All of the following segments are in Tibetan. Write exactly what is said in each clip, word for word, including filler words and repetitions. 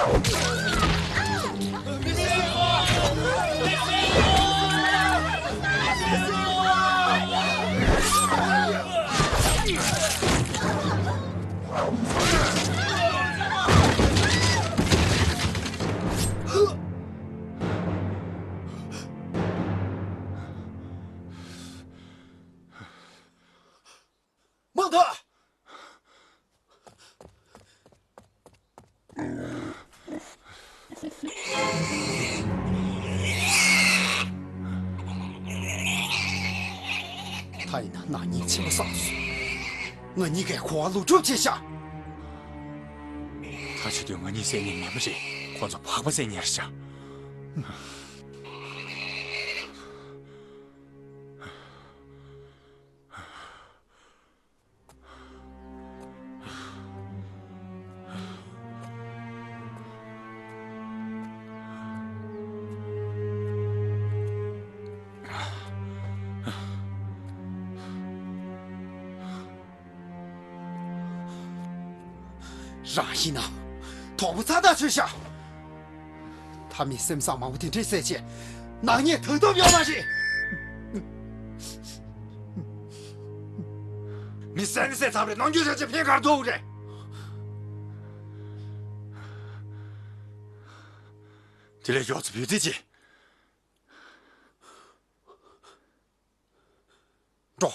མང་ཐོ། ད་ཡིན་ན་ནག་ཉེས་ཆེན་པོ་བསགས་སོང་། ང་གཉིས་ཀས་ཁོ་བ་ལུག་སྒྲུབ་བྱས་ཤག་ད་བྱེད་དུས་ང་གཉིས་བསད་ཉེས་མེད་པ་རེད། ཁོ་ཚོ་ཕག་པ་བསད་ཉེས་རེད་ཤག་རང་ཡིན་ན་དོག་པོ་ཚ་ཐག་ཆོད་ཤག་ད་མི་སེམས་བཟང་མང་པོ་དེ་འདྲས་བསད་བྱས་ནག་ཉེས་དག་ཐབས་ཡོད་མ་རེད། མི་བསད་ནི་བསད་ཚར་བ་རེད། ནམ་རྒྱུན་བྱས་བྱས་ཕན་ག་རེ་ཐོགས་རེད། དེ་ལས་མགྱོགས་ཙམ་བུད་རྩིས་བྱེད། འགྲོ།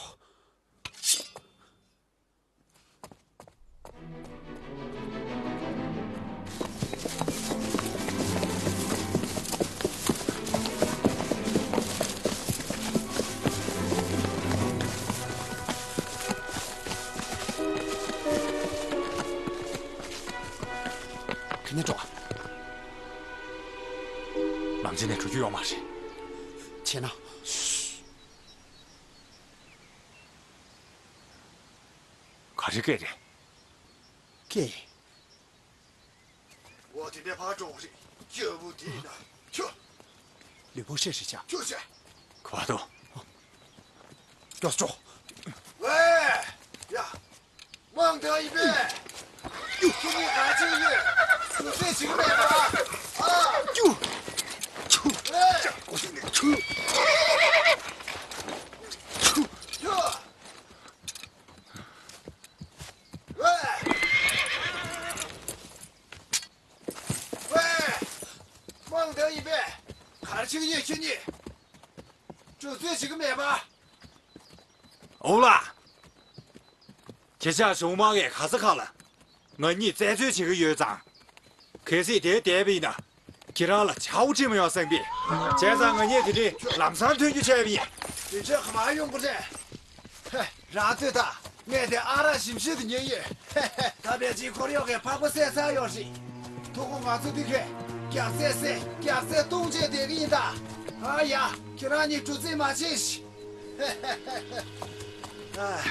ཁྱེད་ནས་འགྲོ། ལམ་ཆེན་ནས་འགྲོ་རྒྱུ་ཡོད་མ་རེད། བྱས་ན། ག་རེ་སྐད་རེད། སྐད། འོ་དེ་འདྲ་ཕར་འགྲོ་བ་རེད། སྐྱོ་བོ་དེ་ཡིན་ན། ཁྱོད། ལུས་པོ་ཧྲེ་ཧྲེ་བྱ། ཁྱོད་བྱ། ག་པར་འགྲོ། མགྱོགས་འགྲོ། ཝེ། ཡ། མང་དག་ཡིན་པས། ཁྱེད་གཉིས་ག་ཅིག་ཡོད། ཟུར་ཟས་ཞིག་མེད་པ། ཨ། ཅུ། ཅུ། ཝེ། ཅ་ཀོ་ཤིག་ནས་ཅུ། ཅུ། ཁྱོད། ཝེ། ཝེ། མང་དག་ཡིན་པས། ག་རེ་བྱེད་ཀྱི་ཡོད་ཁྱེད་གཉིས། ཅུ་ཟས་ཞིག་མེད་པ། ཨོ་ལ། ཁྱེད་ཅག་གཞུང་དམག་གིས་ག་ས་ག་ལ་ང་གཉིས་བཙལ་འཚོལ་བྱེད་ཀྱི་ཡོད་ཙང་། གལ་སྲིད་དེར་བསྡད་པ་ཡིན་ན། ཁྱེད་རང་ལ་ཆག་སྒོ་ཅི་མ་ཡོང་བསམ་པས། བྱས་ཙང་ང་གཉིས་དེ་རིང་ལམ་སང་ཐོན་རྒྱུ་བྱས་པ་ཡིན། དེ་ཚོས་ག་པར་ཡོང་དགོས་རེད། ཧེ། རང་ཚོད་ད། ངས་དེ་ཨ་རག་ཞིམ་ཤོས་དེ་ཉོས་ཡོད། ཧེ་ཧེ། ད་ཕལ་ཆེར་འཁོར་གཡོག་གིས་ཕག་པ་བསད་ཚར་ཡོད་རེད། ཐུག་གོ་ང་ཚོ་འདི་གས་རྒྱགས་ཚད་བསད། རྒྱགས་ཚད་བཏུང་བྱས་བསྡད་ཀྱི་ཡིན་ད། ཨ་ཡ། ཁྱེད་རང་གཉིས་འགྲོ་རྩིས་མ་བྱེད་ཤིག་ཨ།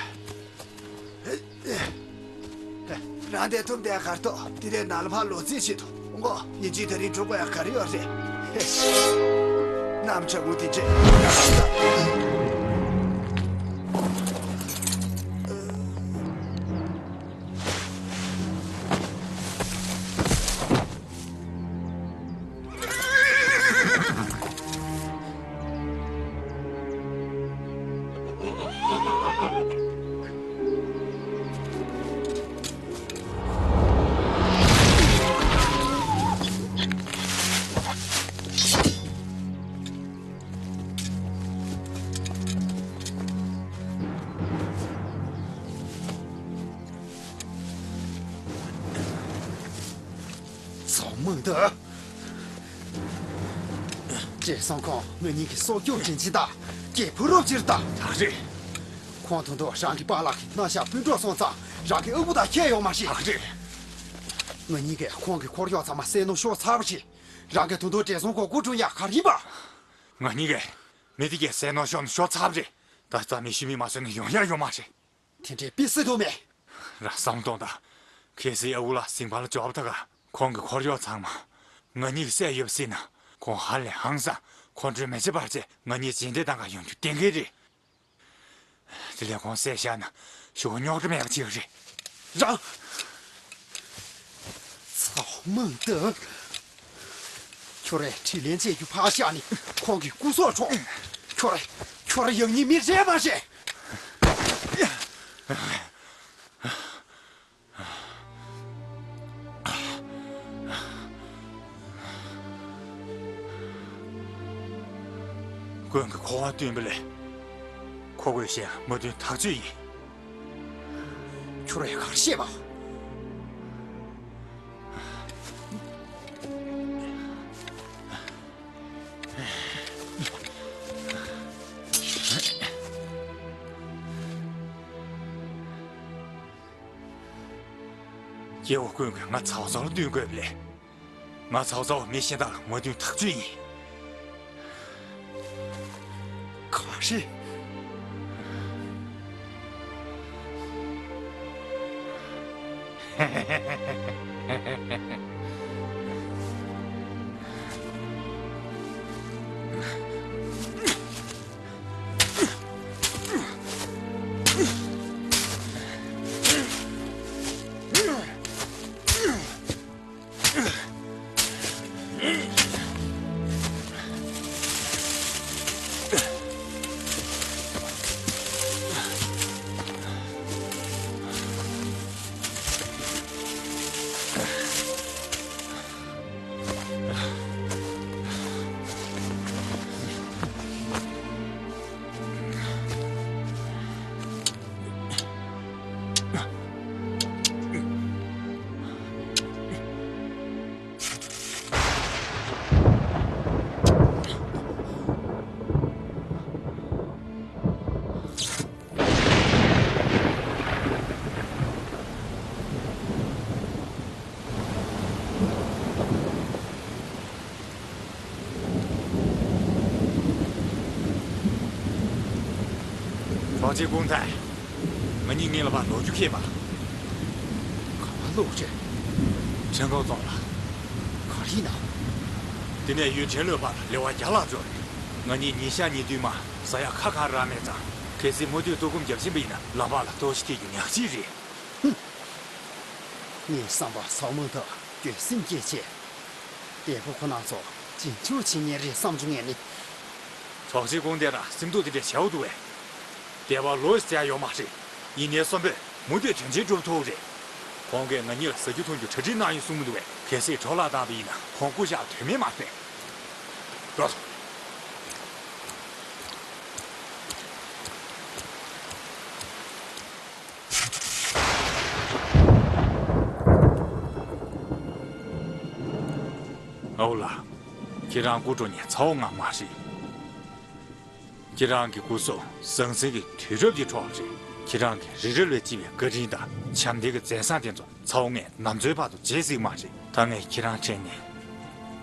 རང་དེ་ཐུམ་དེ་གར་ཐོག་དེ་ལས་ནང་ལ་ཕར་ལོག་རྩིས་བྱེད་དོ། འོང་གོ། ཡིན་གཅིག་དེ་རིང་འགྲོ་དགོས་ཡ་ག་རེ་ཡོད་རེད། ཧེ། གནམ་གྲང་མོ་དེ་འདྲས། ཚང་མ་འདི། བགྲེས་སོང་ཁོང་ངེད་གཉིས་ཀྱི་སྲོག་སྐྱོབ་བྱེད་ཀྱི་ད། སྐྱེས་བུ་རོབ་ཅིར་ད། ད་རེད། ཁོང་དོན་དུ་རང་གི་པཱ་ལགས་ཀྱི་རྣ་ཤག་སྤུན་གྲོགས་སོང་ཙང་རང་གི་ཨ་ཁུ་དང་ཁྱད་ཡོད་མ་རེད། ད་རེད། ང་གཉིས་ཀས་ཁོང་གི་འཁོར་གཡོག་ཚང་མ་བསད་ནོ་ཤོར་ཚར་བ་རེད། རང་གི་དོན་དུ་བགྲེས་སོང་ཁོ་མགོ་དཀྲུག་ཡག་ག་རེ་ཡིན་པ། ང་གཉིས་ཀས་མི་དེ་གས་བསད་ནོ་ཤོར་ནོ་ཤོར་ཚར་བ་རེད། ད་རྩ་མེད་ཤི་མེད་མ་བཟོས་ན་ཡོང་ཡག་ཡོད་མ་རེད། དེ་འདྲའི་དཔེ་སྲིད་དོ་མེད། རང་བསམ་གཏོང་དང་། གལ་སྲིད་ཨ་ཁུ་ལགས་ཟིང་པ་ལ་འབྱོར་བ་ད་ག་ཁོང་གི་འཁོར་གཡོག་ཚང་མ་ང་གཉིས་ཀྱིས་བསད་ཡོད་པ་སྲིད་ན། ཁོང་ཧ་ལས་ཧང་སང་ཁོང་ཁྲོའི་མེ་ལྕེ་འབར་བྱས་ང་གཉིས་རྗེས་འདེད་གཏང་ག་ཡོང་རྒྱུ་གཏན་འཁེལ་རེད། དེ་ལས་ཁོང་བསད་བཞག་ན་གཞུག་གུ་རྙོག་དྲ་མེད་པ་བྱེད་ཀྱི་རེད། རང་། ཚའོ། མང་དུ། ཁྱོད་རས་དྲིན་ལན་འཇལ་རྒྱུ་ཕར་བཞག་ནས་ཁོང་གི་སྐུ་སྲོག་འཕྲོག་ཁྱོད་ར། ཁྱོད་ར་ཡང་སྙིང་མི་རེད་མ་རེད། ཀུན་གྱིས་ཁོ་དབང་བཏོན་པ་ལས། ཁོ་དགོས་ཞེས་མོས་མཐུན་ཐག་ཆོད་ཡིན། ཁྱོད་རས་ག་རེ་བཤད་པ། སྐྱེ་བོ་ཀུན་གྱིས་ང་ཚའོ་ཚའོ་ལ་བསྟུན་དགོས་པ་ལས། ང་ཚའོ་ཚའོ་མི་གཞན་དག་ལ་མོས་མཐུན་ཐག་ཆོད་ཡིན། ག་རེ། གྲོགས་མཆེད་ཀུང་ཐའེ། ང་གཉིས་ངའི་ལ་ཕར་ལོག་རྒྱུ་ཁེལ་བ། ག་པར་ལོག་རྒྱུ། ཁྲེང་ཀོ་རྫོང་ལ། ག་རེ་ཡིན་ན། དེ་ནས་ཡུལ་ཁྲེང་ལུའུ་བར་ལ་ལེ་དབར་བརྒྱ་ལྷག་ཙམ་རེད། ང་གཉིས་ཉིན་ཞག་གཉིས་བསྟུད་མར་ཟ་ཡག་ཁ་གང་རག་མེད་ཙང་། གལ་སྲིད་མུ་མཐུད་ལྟོགས་སྐོམ་རྒྱབ་བཞིན་པ་ཡིན་ན་ལག་པ་ལ་ལྟོགས་ཤི་ཐེབས་རྒྱུ་ཉག་གཅིག་རེད། ངའི་བསམ་པར་ཚའོ་མང་ཐབས་སྐྱོན་སེམས་བསྐྱེད་ཆེ། འདས་པོ་ཁོ་རང་ཚོ་རྗེས་འཇུག་བྱེད་ཉན་རེད་བསམ་བྱུང་ངས་ནི། གྲོགས་མཆེད་ཀུང་ཐའེ་རང་སེམས་སྡུག་དེ་འདྲ་བྱའོ་འདུག་བས། འདས་པ་ལོས་བྱ་ཡོད་མ་རེད། ཡིན་ནའི་གསོན་པོས་མུ་མཐུད་དོན་ཆེན་སྒྲུབ་ཐུབ་རེད། ཁོང་གིས་ང་གཉིས་ལ་ཟ་རྒྱུ་འཐུང་རྒྱུ་གྲ་སྒྲིག་གནང་ཡོད་གསུངས་མི་འདུག་བས། གལ་སྲིད་འཕྲོ་བརླག་བཏང་བ་ཡིན་ན་ཁོང་སྐུ་གཤེགས་དོན་མེད་མ་རེད། འགྲོ། ཨའོ་ལགས། ཁྱེད་རང་སྐུ་འགྲོ་མཁན་ཚའོ་ང་མ་རེད། ཁྱེད་རང་གི་སྐུ་སྲོག་ཟང་ཟིང་གི་དུས་རབས་ཀྱི་འཕྲོ་བརླག་རེད། ཁྱེད་རང་གི་རི་རབ་ལས་ལྕི་བའི་བཀའ་དྲིན་དང་བྱམས་ལྡན་གྱི་མཛད་བཟང་དེ་ཚོ་ཚའོ་ངས་ནམ་འཚོའི་བར་དུ་བརྗེད་སྲིད་མ་རེད། ད་ངས་ཁྱེད་རང་ཁྲིད་ནས་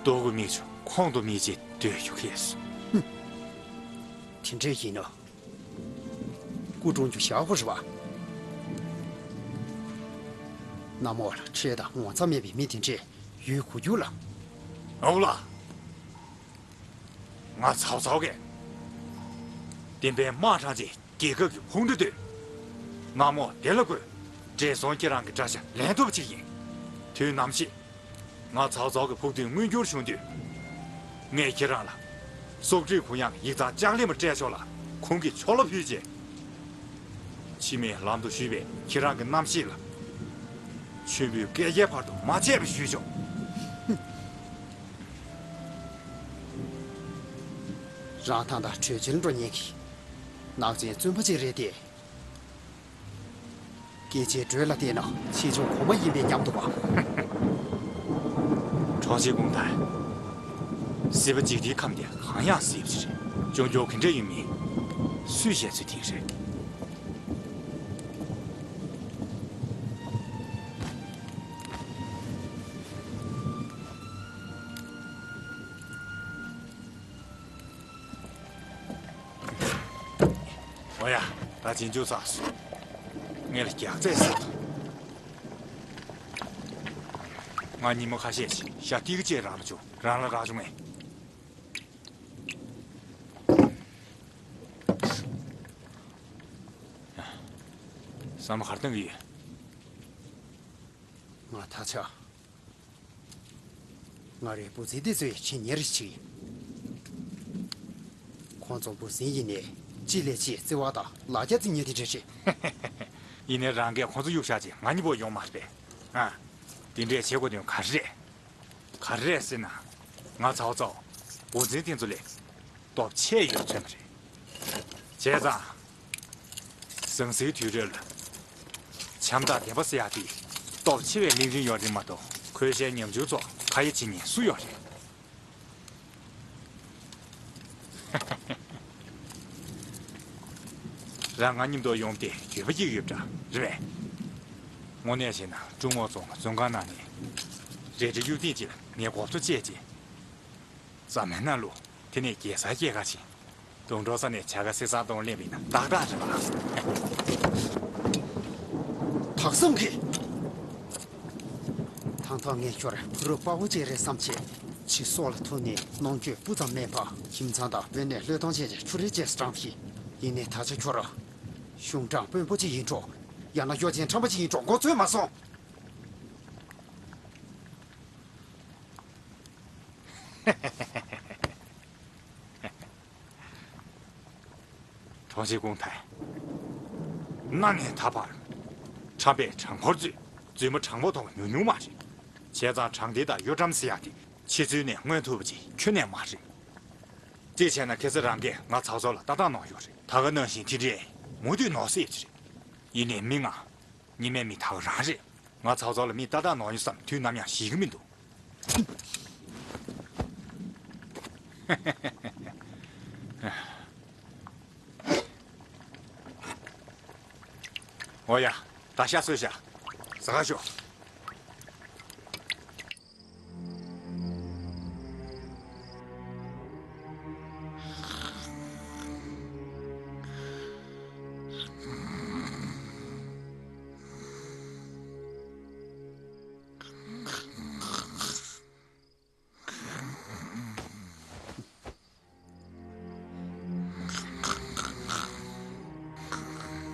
ལྟོ་གོས་མིག་ཆུ་ཁོང་དུ་མི་བྱེད་སྡོད་རྒྱུ་ཁེལ་སོང་། དེ་འདྲ་ཡིན་ན། སྐུ་གྲོངས་རྒྱུ་བཞག་དགོས་རེད་བ། གནམ་འོག་ལ་ཁྲེལ་དང་ངོ་ཚ་མེད་པའི་མི་དེ་འདྲས་ཡོད་དགོས་རྒྱུ་ལ། ཨའོ་ལགས། ང་ཚའོ་ཚའོ་གིས་བདེན་པའི་དམག་དྲངས་རྗེས་རྒྱལ་ཁབ་ཀྱི་ཕུང་འདྲེ་བཏོན། གནམ་འོག་བདེ་ལ་བཀོད། བགྲེས་སོང་ཁྱེད་རང་གི་དགྲ་ཤ་ལེན་ཐུབ་པ་ཅིག་ཡིན། དུས་ནམ་ཞིག་ང་ཚའོ་ཚའོ་གི་ཕུགས་འདུན་མངོན་འགྱུར་བྱུང་དུས། ངས་ཁྱེད་རང་ལ་སྲོག་ཁྲིམས་གུ་ཡངས་ཡིག་ཚང་ལྕགས་ལེབ་མ་སྤྲད་ཆོག་ལ་ཁོང་གི་ཆོ་ལོ་ཕུལ་རྗེས། འཆི་མེད་ལམ་དུ་བཞུད་པའི་ཁྱེད་རང་གི་རྣམ་ཤེས་ལ། མཆོད་འབུལ་བསྐལ་བརྒྱའི་བར་དུ་མ་ཆད་པ་ཞུས་ཆོག་རང་ཐང་དང་གྲོས་ཆོད་འགྲོ་ཉན་གྱི་ནག་ཅན་བཙུན་པ་ཅིག་རེད་དེ། སྐད་ཆའི་འགྲོས་ལ་བལྟས་ན་ཆེ་ཆུང་གོང་མ་ཡིན་པས་སྙམ་འདུག་པ། གྲོགས་མཆེད་ཀུང་ཐའེ། སྲིད་པ་འཇིག་རྟེན་ཁམས་འདིར་གང་ཡང་སྲིད་པ་ཞིག་རེད། སྐྱོན་སྐྱོན་ག་འདྲ་ཡོད་མེད་སུས་བཤད་ཚོད་ཐིག་རེད། འོ་ཡ། ད་རྗེས་འཇུག་ཚར་སོང་། ངས་ལ་རྒྱག་རྩེད་ཟེར་ཐོ། ང་ཉིན་མོ་ཁ་ཤས་ཤིག་ཞག་ཏིག་ཅེ་རང་ལ་བྱུང་རང་ལ་རག་བྱུང་ངས། བསམ་བློ་ག་རེ་གཏོང་གི་ཡོད། ང་ད་ཆ། ང་རའི་འབུ་སྲིན་དེ་ཚོའི་ཆེད་གཉེར་ཞིག་ཡིན། ཁོང་ཚོ་འབུ་སྲིན་ཡིན་ནའི་གཅིག་ལས་གཅིག་བརྩེ་བ་དང་ལ་རྒྱ་བརྩི་མཁན་དེ་འདྲ་རེད། ཡིན་ནའི་རང་གིས་ཁོང་ཚོ་གཡུག་བཞག་རྗེས་ང་གཉིས་པོ་ཡོང་མ་རེད་པས། ཨ། དེ་འདྲས་བྱེད་དགོས་དོན་ག་རེ་རེད། ག་རེ་རེད་ཟེར་ན། ང་ཚའོ་ཚའོ་འབུ་སྲིན་དེ་ཚོ་ལས་སྟོབས་ཆེ་ཡོད་ཚོད་མ་རེད། བྱས་ཙང་། ཟང་ཟིང་དུས་རེ་ལ་འཆམ་ཐག་བདེན་པ་ཟེར་ཡག་དེ་སྟོབས་ཆེ་བའི་གླིང་ཕྲན་ཡོད་རེད་མ་གཏོགས། ཁོའི་ཞལ་ཉམ་ཆུང་ཚོ་ཁ་ཡ་བྱེད་མཁན་སུ་ཡོད་རེད། རང་ང་མཉམ་དུ་ཡོང་སྟེ་འགྱོད་པ་སྐྱེ་གི་ཡོད་པ་འདྲ་རེད་པས། དངོས་གནས་བྱས་ན་ཀྲུང་ཝང་རྫོང་བཙོན་ཁང་ནང་ནས་རལ་གྲི་གཡུག་ཐེངས་གཅིག་ལ་ངས་མགོ་ཐོག་བཅད་རྗེས། རྩ་མེད་ན་ལུ། དེ་ནས་རྒྱལ་སར་སྐྱེལ་ག་ཕྱིན། དུང་གྲོགས་ས་ནས་བྱ་དགའ་སེ་སང་གཏོང་ལེན་པ་ཡིན་ན་ཏག་ཏག་རེད་པ། དག་སེམས་ཀྱིས། ཐང་ཐང་ངས་ཁྱོར་བུ་རུ་དཔའ་བོ་ཅིག་རེད་བསམ་བྱས། ཕྱི་སོག་ལ་ཐུག་ནས་གནོང་འགྱོད་སྤུ་ཙམ་མེད་པ། ཁྱིམ་ཚང་དང་དཔོན་གནས་བློས་གཏོང་བྱས་རྗེས་ཆུ་རེ་བཅས་སུ་དྲངས་ཤིང་། ཡིན་ནའི་ད་ཆ་ཁྱོར་གཞུང་དྲང་དཔོན་པོ་ཅིག་ཡིན་འགྲོ། ཡང་ན་གཡོ་ཅན་ཁྲམ་པ་ཅིག་ཡིན་འགྲོ་མགོ་ཚོས་མ་སོང་། གྲོང་ཁྱེར་ཀུང་ཐའེ། གནའ་ནས་ད་བར། ཁྲམ་པས་གྲངས་འཁོར་རྩོད། རྫུན་མ་གྲངས་འབོར་ཐོག་ཉུང་ཉུང་མ་རེད། བྱས་ཙང་དྲང་བདེན་དང་གཡོ་ཁྲམ་ཟེར་ཡག་དེ་ཕྱི་ཚུལ་ནས་མངོན་ཐུབ་པ་ཅིག་ཁྱོན་ནས་མ་རེད། དེ་བྱས་ན་ཁ་སང་རང་གིས་ང་ཚའོ་ཚའོ་ལ་ཏག་ཏག་གནང་ཡོད་རེད། ད་ག་ནང་བཞིན་དེ་འདྲས་མུ་མཐུད་གནང་སྲིད་ཀྱི་རེད། ཡིན་ནའི་མི་ང་། ཉི་མའི་མི་ད་ག་རང་རེད། ང་ཚའོ་ཚའོ་ལ་མི་ཏག་ཏག་གནང་ཡོད་བསམ་དུས་ནམ་ཡང་ཞིག་གི་མི་འདུག། འོ་ཡ། ད་ཤ་གསོས་ཤ། ཟ་ག་ཤོག།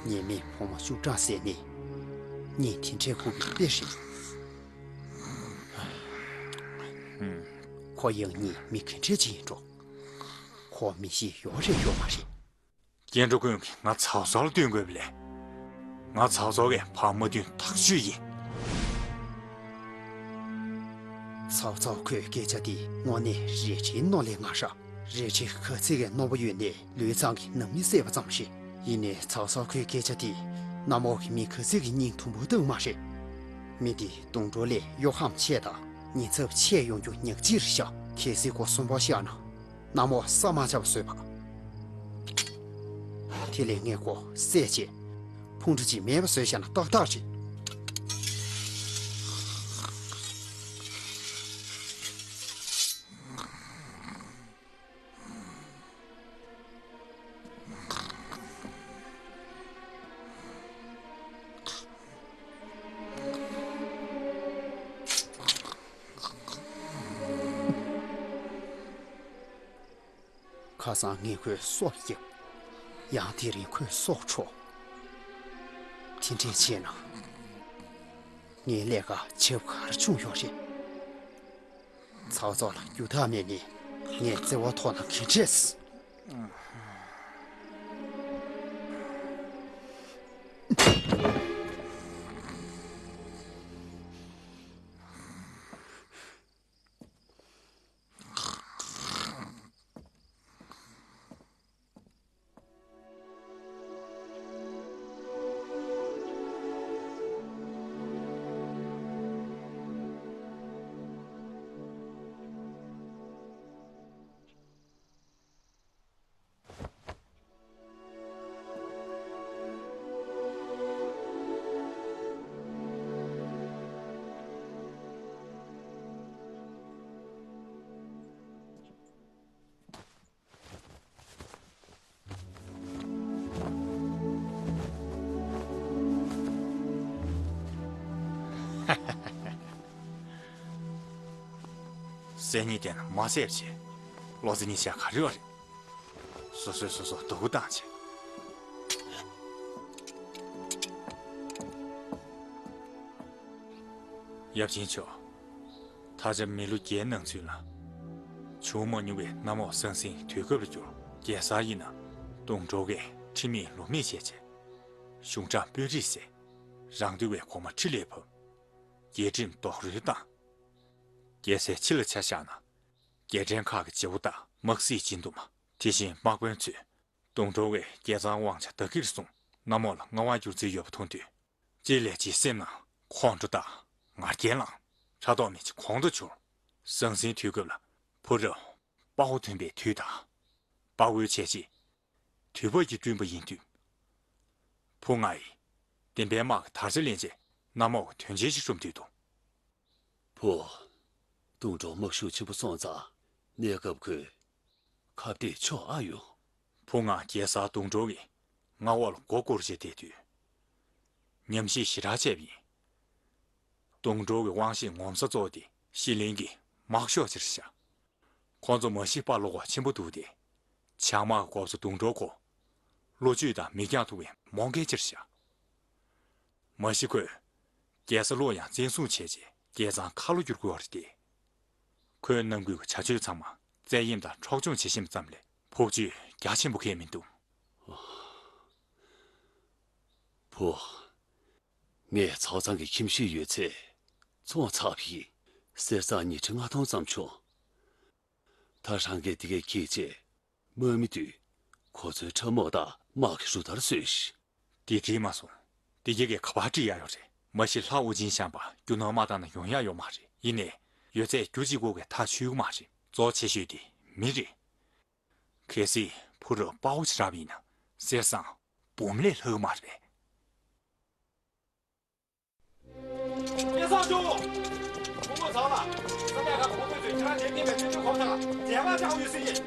ཉེས་མེད་ཕོ་མོ་བཅུ་གྲངས་ཟེར་ནི། གཉིད་དེ་འདྲའི་ཁུག་པའི་དཔེ་རེད། ཁོ་ཡང་གཉིད་མི་ག་འདྲས་ཅིག་ཡིན་འགྲོ། ཁོ་མི་ཤི་ཡོད་རེད་ཡོད་མ་རེད། སྐྱེ་འགྲོ་ཀུན་གྱིས་ང་ཚའོ་ཚའོ་ལ་བསྟུན་དགོས་པ་ལས། ང་ཚའོ་ཚའོ་གིས་ཕར་མ་བསྟུན་ཐག་ཆོད་ཡིན། ཚའོ་ཚའོ་ཁོའི་སྐད་ཆ་དེ་དངོས་གནས་རལ་གྲིའི་རྣོ་ལས་སྔ་ཤག། རལ་གྲི་ག་ཚད་ཀྱི་རྣོ་པོ་ཡོད་ནའི་ལུས་གཙང་གི་ནང་མི་བསད་པ་ཙམ་རེད། ཡིན་ནའི་ཚའོ་ཚའོ་ཁོའི་སྐད་ཆ་དེ་གནམ་འོག་གི་མི་ག་ཚད་ཀྱི་སྙིང་དུམ་བུ་བཏང་མ་རེད། མི་དེ་དུང་སྒྲོག་ལས་གཡོ་ཁམས་ཆེ་དང་ཉེན་ཚབས་ཆེ་ཡོང་རྒྱུ་ཉག་གཅིག་རེད་ཤག། གལ་སྲིད་ཁོ་གསོན་པོ་བཞག་ན། གནམ་འོག་ས་མ་ཆགས་པ་བཟོས་པ། དེ་ལས་ངས་ཁོ་བསད་བྱས། ཕུང་ཁྲི་གཅིག་མེད་པ་བཟོས་བཞག་ན་ཏག་ཏག་རེད། ཁ་སང་ངས་ཁོའི་སྲོག་བསྐྱབས། ཡང་དེ་རིང་ཁོའི་སྲོག་འཕྲོག། དེ་འདྲས་བྱས་ན། ངའི་ལས་ཀ་བྱེད་ག་རེ་བྱུང་ཡོད་རེད། ཚའོ་ཚའོ་ལ་རྒྱུ་དག་མེད་ནི་ངའི་བརྩེ་བ་ཐོག་ན་ག་འདྲས། སེམས་ཉིད་བསྟེན་ན་མ་བསད་པ་བྱས། བློ་རྩེ་གཉིས་ཆ་ག་རེ་ཡོད་རེད། སོ་སོས་སོ་སོ་སྡུག་པོ་བཏང་བྱས། ཡབ་ཆེན་མཆོག། ད་ཆ་མི་ལོ་བརྒྱའི་ནང་ཚུད་ལ། བྱུང་མ་མྱོང་བའི་གནམ་འོག་ཟང་ཟིང་དུས་སྐབས་ལ་གྱུར། རྒྱལ་སར་ཡིན་ན་གདོང་གྲོགས་ཀྱི་ཁྲིམས་མེད་ལུགས་མེད་བྱས་རྗེས། གཞུང་དྲང་དཔོན་རིགས་བསད། རང་འདུལ་བའི་གོང་མ་ཁྲི་ལས་ཕབ། རྒྱལ་ཁྲིམས་རྡོག་རོལ་བཏང་། རྒྱལ་སའི་ཕྱི་ལ་ཆ་བཞག་ན། རྒྱལ་ཕྲན་ཁག་གི་བྱེད་པོ་དག་དམག་སྲིད་སྦྱིན་དུ་མ། དེ་བཞིན་དམག་དཔོན་ཚོས་གདོང་གྲོགས་ཀྱི་རྒྱལ་མཚམས་དབང་ཆ་བདག་གིར་བཟུང་། གནམ་འོག་ལ་མངའ་དབང་བསྒྱུར་རྩིས་ཡོད་པ་མཐོང་དུས། གཅིག་ལས་གཅིག་སེམས་ནང་ཁོང་ཁྲོ་དང་ང་རྒྱལ་ལངས། ཕྲག་དོག་མི་བྱེད་གོང་དུ་འཕྱུར། ཟང་ཟིང་དུས་སྐབས་ལ་བུ་རབས་དཔའ་བོ་མཐུན་པའི་དུས་དང་། དཔའ་བོའི་བྱས་རྗེས་དུས་བབ་ཀྱིས་བསྐྲུན་པ་ཡིན་དུས། བུ་ང་ཡིས་བདེན་པའི་དམག་གི་དར་ཆ་ལེན་རྗེས་གནམ་འོག་གི་དོན་ཆེན་ཞིག་སྒྲུབ་འདོད་འདུག་བུ། གདོང་གྲོགས་དམག་ཤུགས་ཆེན་པོ་སོང་ཙང་གནས་སྐབས་ཁོས་ཁ་གཏད་ཆོག་ཨ་ཡོང་། བུ་ང་རྒྱལ་སར་གདོང་གྲོགས་ཀྱི་མངའ་འོག་ལ་མགོ་བསྐོར་བྱས་བསྡད་དུས། ཉམས་ཞིབ་ཞེ་དྲག་བྱས་པ་ཡིན། གདོང་གྲོགས་ཀྱི་དབང་ཤེད་ངོམ་ས་གཙོ་བོ་དེ་ཤི་ལིང་གི་དམག་ཤོག་ཅིག་རེད་ཤག་ཁོང་ཚོ་མ་གཞི་དཔའ་བློ་ཁོག་ཆེན་པོ་འདུག་སྟེ། བྱང་དམག་གི་འགོ་གཙོ་གདོང་གྲོགས་ཁོ། བློ་ཆོས་དང་མིག་རྒྱང་ཐུང་བའི་རྨོངས་རྒན་ཅིག་རེད་ཤག་མ་གཞི་ཁོས་རྒྱལ་ས་ལོ་ཡང་བཙན་བཟུང་བྱས་རྗེས་རྒྱལ་མཚམས་ཁ་ལོ་བསྒྱུར་དགོས་པ་རེད་དེ། ཁོས་ནང་ཁུལ་གྱི་བྱ་སྤྱོད་ཚང་མ་བཙན་གཡེམ་དང་འཕྲོག་བཅོམ་བྱེད་བཞིན་པ་ཙམ་ལས་ཕོགས་བཅོལ་རྒྱ་ཆེན་པོ་ཁེལ་མི་འདུག་བུ། ངས་ཚའོ་ཚང་གི་ཁྱིམ་གཞིས་ཡོད་ཚད་བཙོངས་ཚར་བ་ཡིན། གསེར་སྲང་ཉིས་ཁྲི་ལྔ་སྟོང་ཙམ་བྱུང་། ད་རང་གིས་དེ་གའི་ཁྱེད་ཅེས། དམག་མི་དུས་ཁོ་ཚོའི་ཁྲབ་རྨོག་དང་དམག་གི་རུ་དར་བཟོས་ཤིག་དེ་འགྲིག་མ་སོང་། དེ་གྱད་ཀྱིས་ག་པར་ཁྲིད་ཡག་ཡོད་རེད། མ་གཞི་ལྷ་དབུ་ཅན་ཤམ་པ་རྒྱུ་ནོར་མ་བཏང་ན་ཡོང་ཡག་ཡོད་མ་རེད། ཡིན་ནའི་ཡོད་ཚད་རྒྱུ་གཅིག་པོ་གིས་ཐག་ཆོད་ཀྱི་མ་རེད། གཙོ་ཆེ་ཤོས་དེ་མི་རེད། གལ་སྲིད་བུ་རབས་དཔའ་བོ་ཞིག་རག་པ་ཡིན་ན་གསེར་སྲང་འབུམ་ལས་ལྷག་གི་མ་རེད་པས། སྐལ་བཟང་ཇོ། བུ་མོ་ཚང་ལ། ས་གནས་ཁག་གི་དཔོན་པོས་ཁྱེད་རང་དེབ་སྟེང་ནས་སྤྱི་འཐུས་ཁོངས་གཏོགས་མཛད་དམངས་ཆགས་ཡོད་ཟེར་གྱི།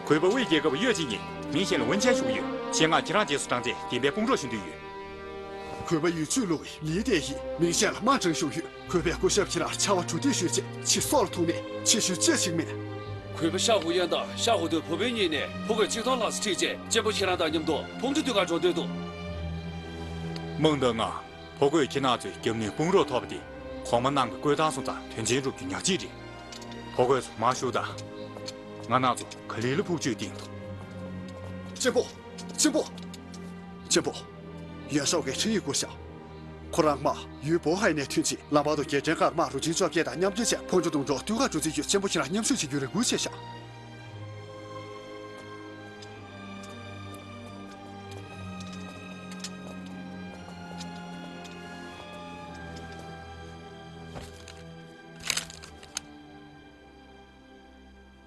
གུས་པ་དབུས་རྒྱལ་ཁབ་གཡོད་ཅིག་ཡིན། མིང་གཞན་ལ་ཝུན་ཆན་ཞུ་གི་ཡོད། ཆེད་མངགས་ཁྱེད་རང་རྗེས་སུ་འབྲངས་ཏེ་བདེན་པའི་དཔུང་རོགས་ཞུ་འདོད་ཡོད། གུས་པ་ཡུལ་ཆུ་ལུག་ལི་ཏེ་ཡིན། མིང་གཞན་ལ་དམའ་འབྲིང་ཞུ་ཡོད། གུས་པས་སྐུ་ཞབས་ཁྱེད་རང་ཆར་པ་དྲུག་ཐིག་ཞུས་རྗེས་ཕྱི་སོག་ལ་ཐུག་མེད། ཕྱི་ཞུ་ཅི་ཞིག་མེད། གུས་པ་ཤ་ཧུ་ཡན་དང་ཤ་ཧུ་ཏོའི་བུ་སྤུན་གཉིས་ནས་ཕོ་རྒོད་གཅིག་སྟོང་ལྷག་ཙམ་ཁྲིད་རྗེས་གཅེན་པོ་ཁྱེད་རང་དང་མཉམ་དུ་ཕུང་ཆུ་འདུས་ཁར་འགྲོ་འདོད་འདུག་མང་དང་ང་ཕོ་རྒོད་ཁྱེད་རང་ཚོའི་རྒྱབ་གནོན་དཔུང་རོགས་ཐོབ་པ་དེ་གོང་མ་རྣམས་ཀྱི་བསྐོས་ཐང་སོང་ཙང་དོན་ཆེན་སྒྲུབ་རྒྱུ་ཉག་གཅིག་རེད། ཕོ་རྒོད་ཚོ་མར་བཞུགས་དང་། ང་རང་ཚོ་ག་ལི་ལ་ཕུག་ཆུས་བཏིང་ཐུབ། གཅེན་པོ། གཅེན་པོ། གཅེན་པོ། ཡོན་ཧྲའོ་གིས་ཁྲིད་ཡིག་བསྐུར་ཤག་ཁོ་རང་དམག་ཡུལ་པོ་ཧའེ་ནས་ཐོན་རྗེས་ལམ་བར་དུ་རྒྱལ་ཕྲན་ཁག་དམག་རུ་ཆེན་བཅོ་བརྒྱད་དང་མཉམ་འབྲེལ་བྱས་ཕོ་རྒོད་གདོང་གྲོགས་འདུལ་ཁར་འགྲོ་རྩིས་ཡོད། གཅེན་པོ་ཁྱེད་རང་མཉམ་ཞུགས་བྱེད་རྒྱུར་རེ་སྐུལ་བྱས་ཤག་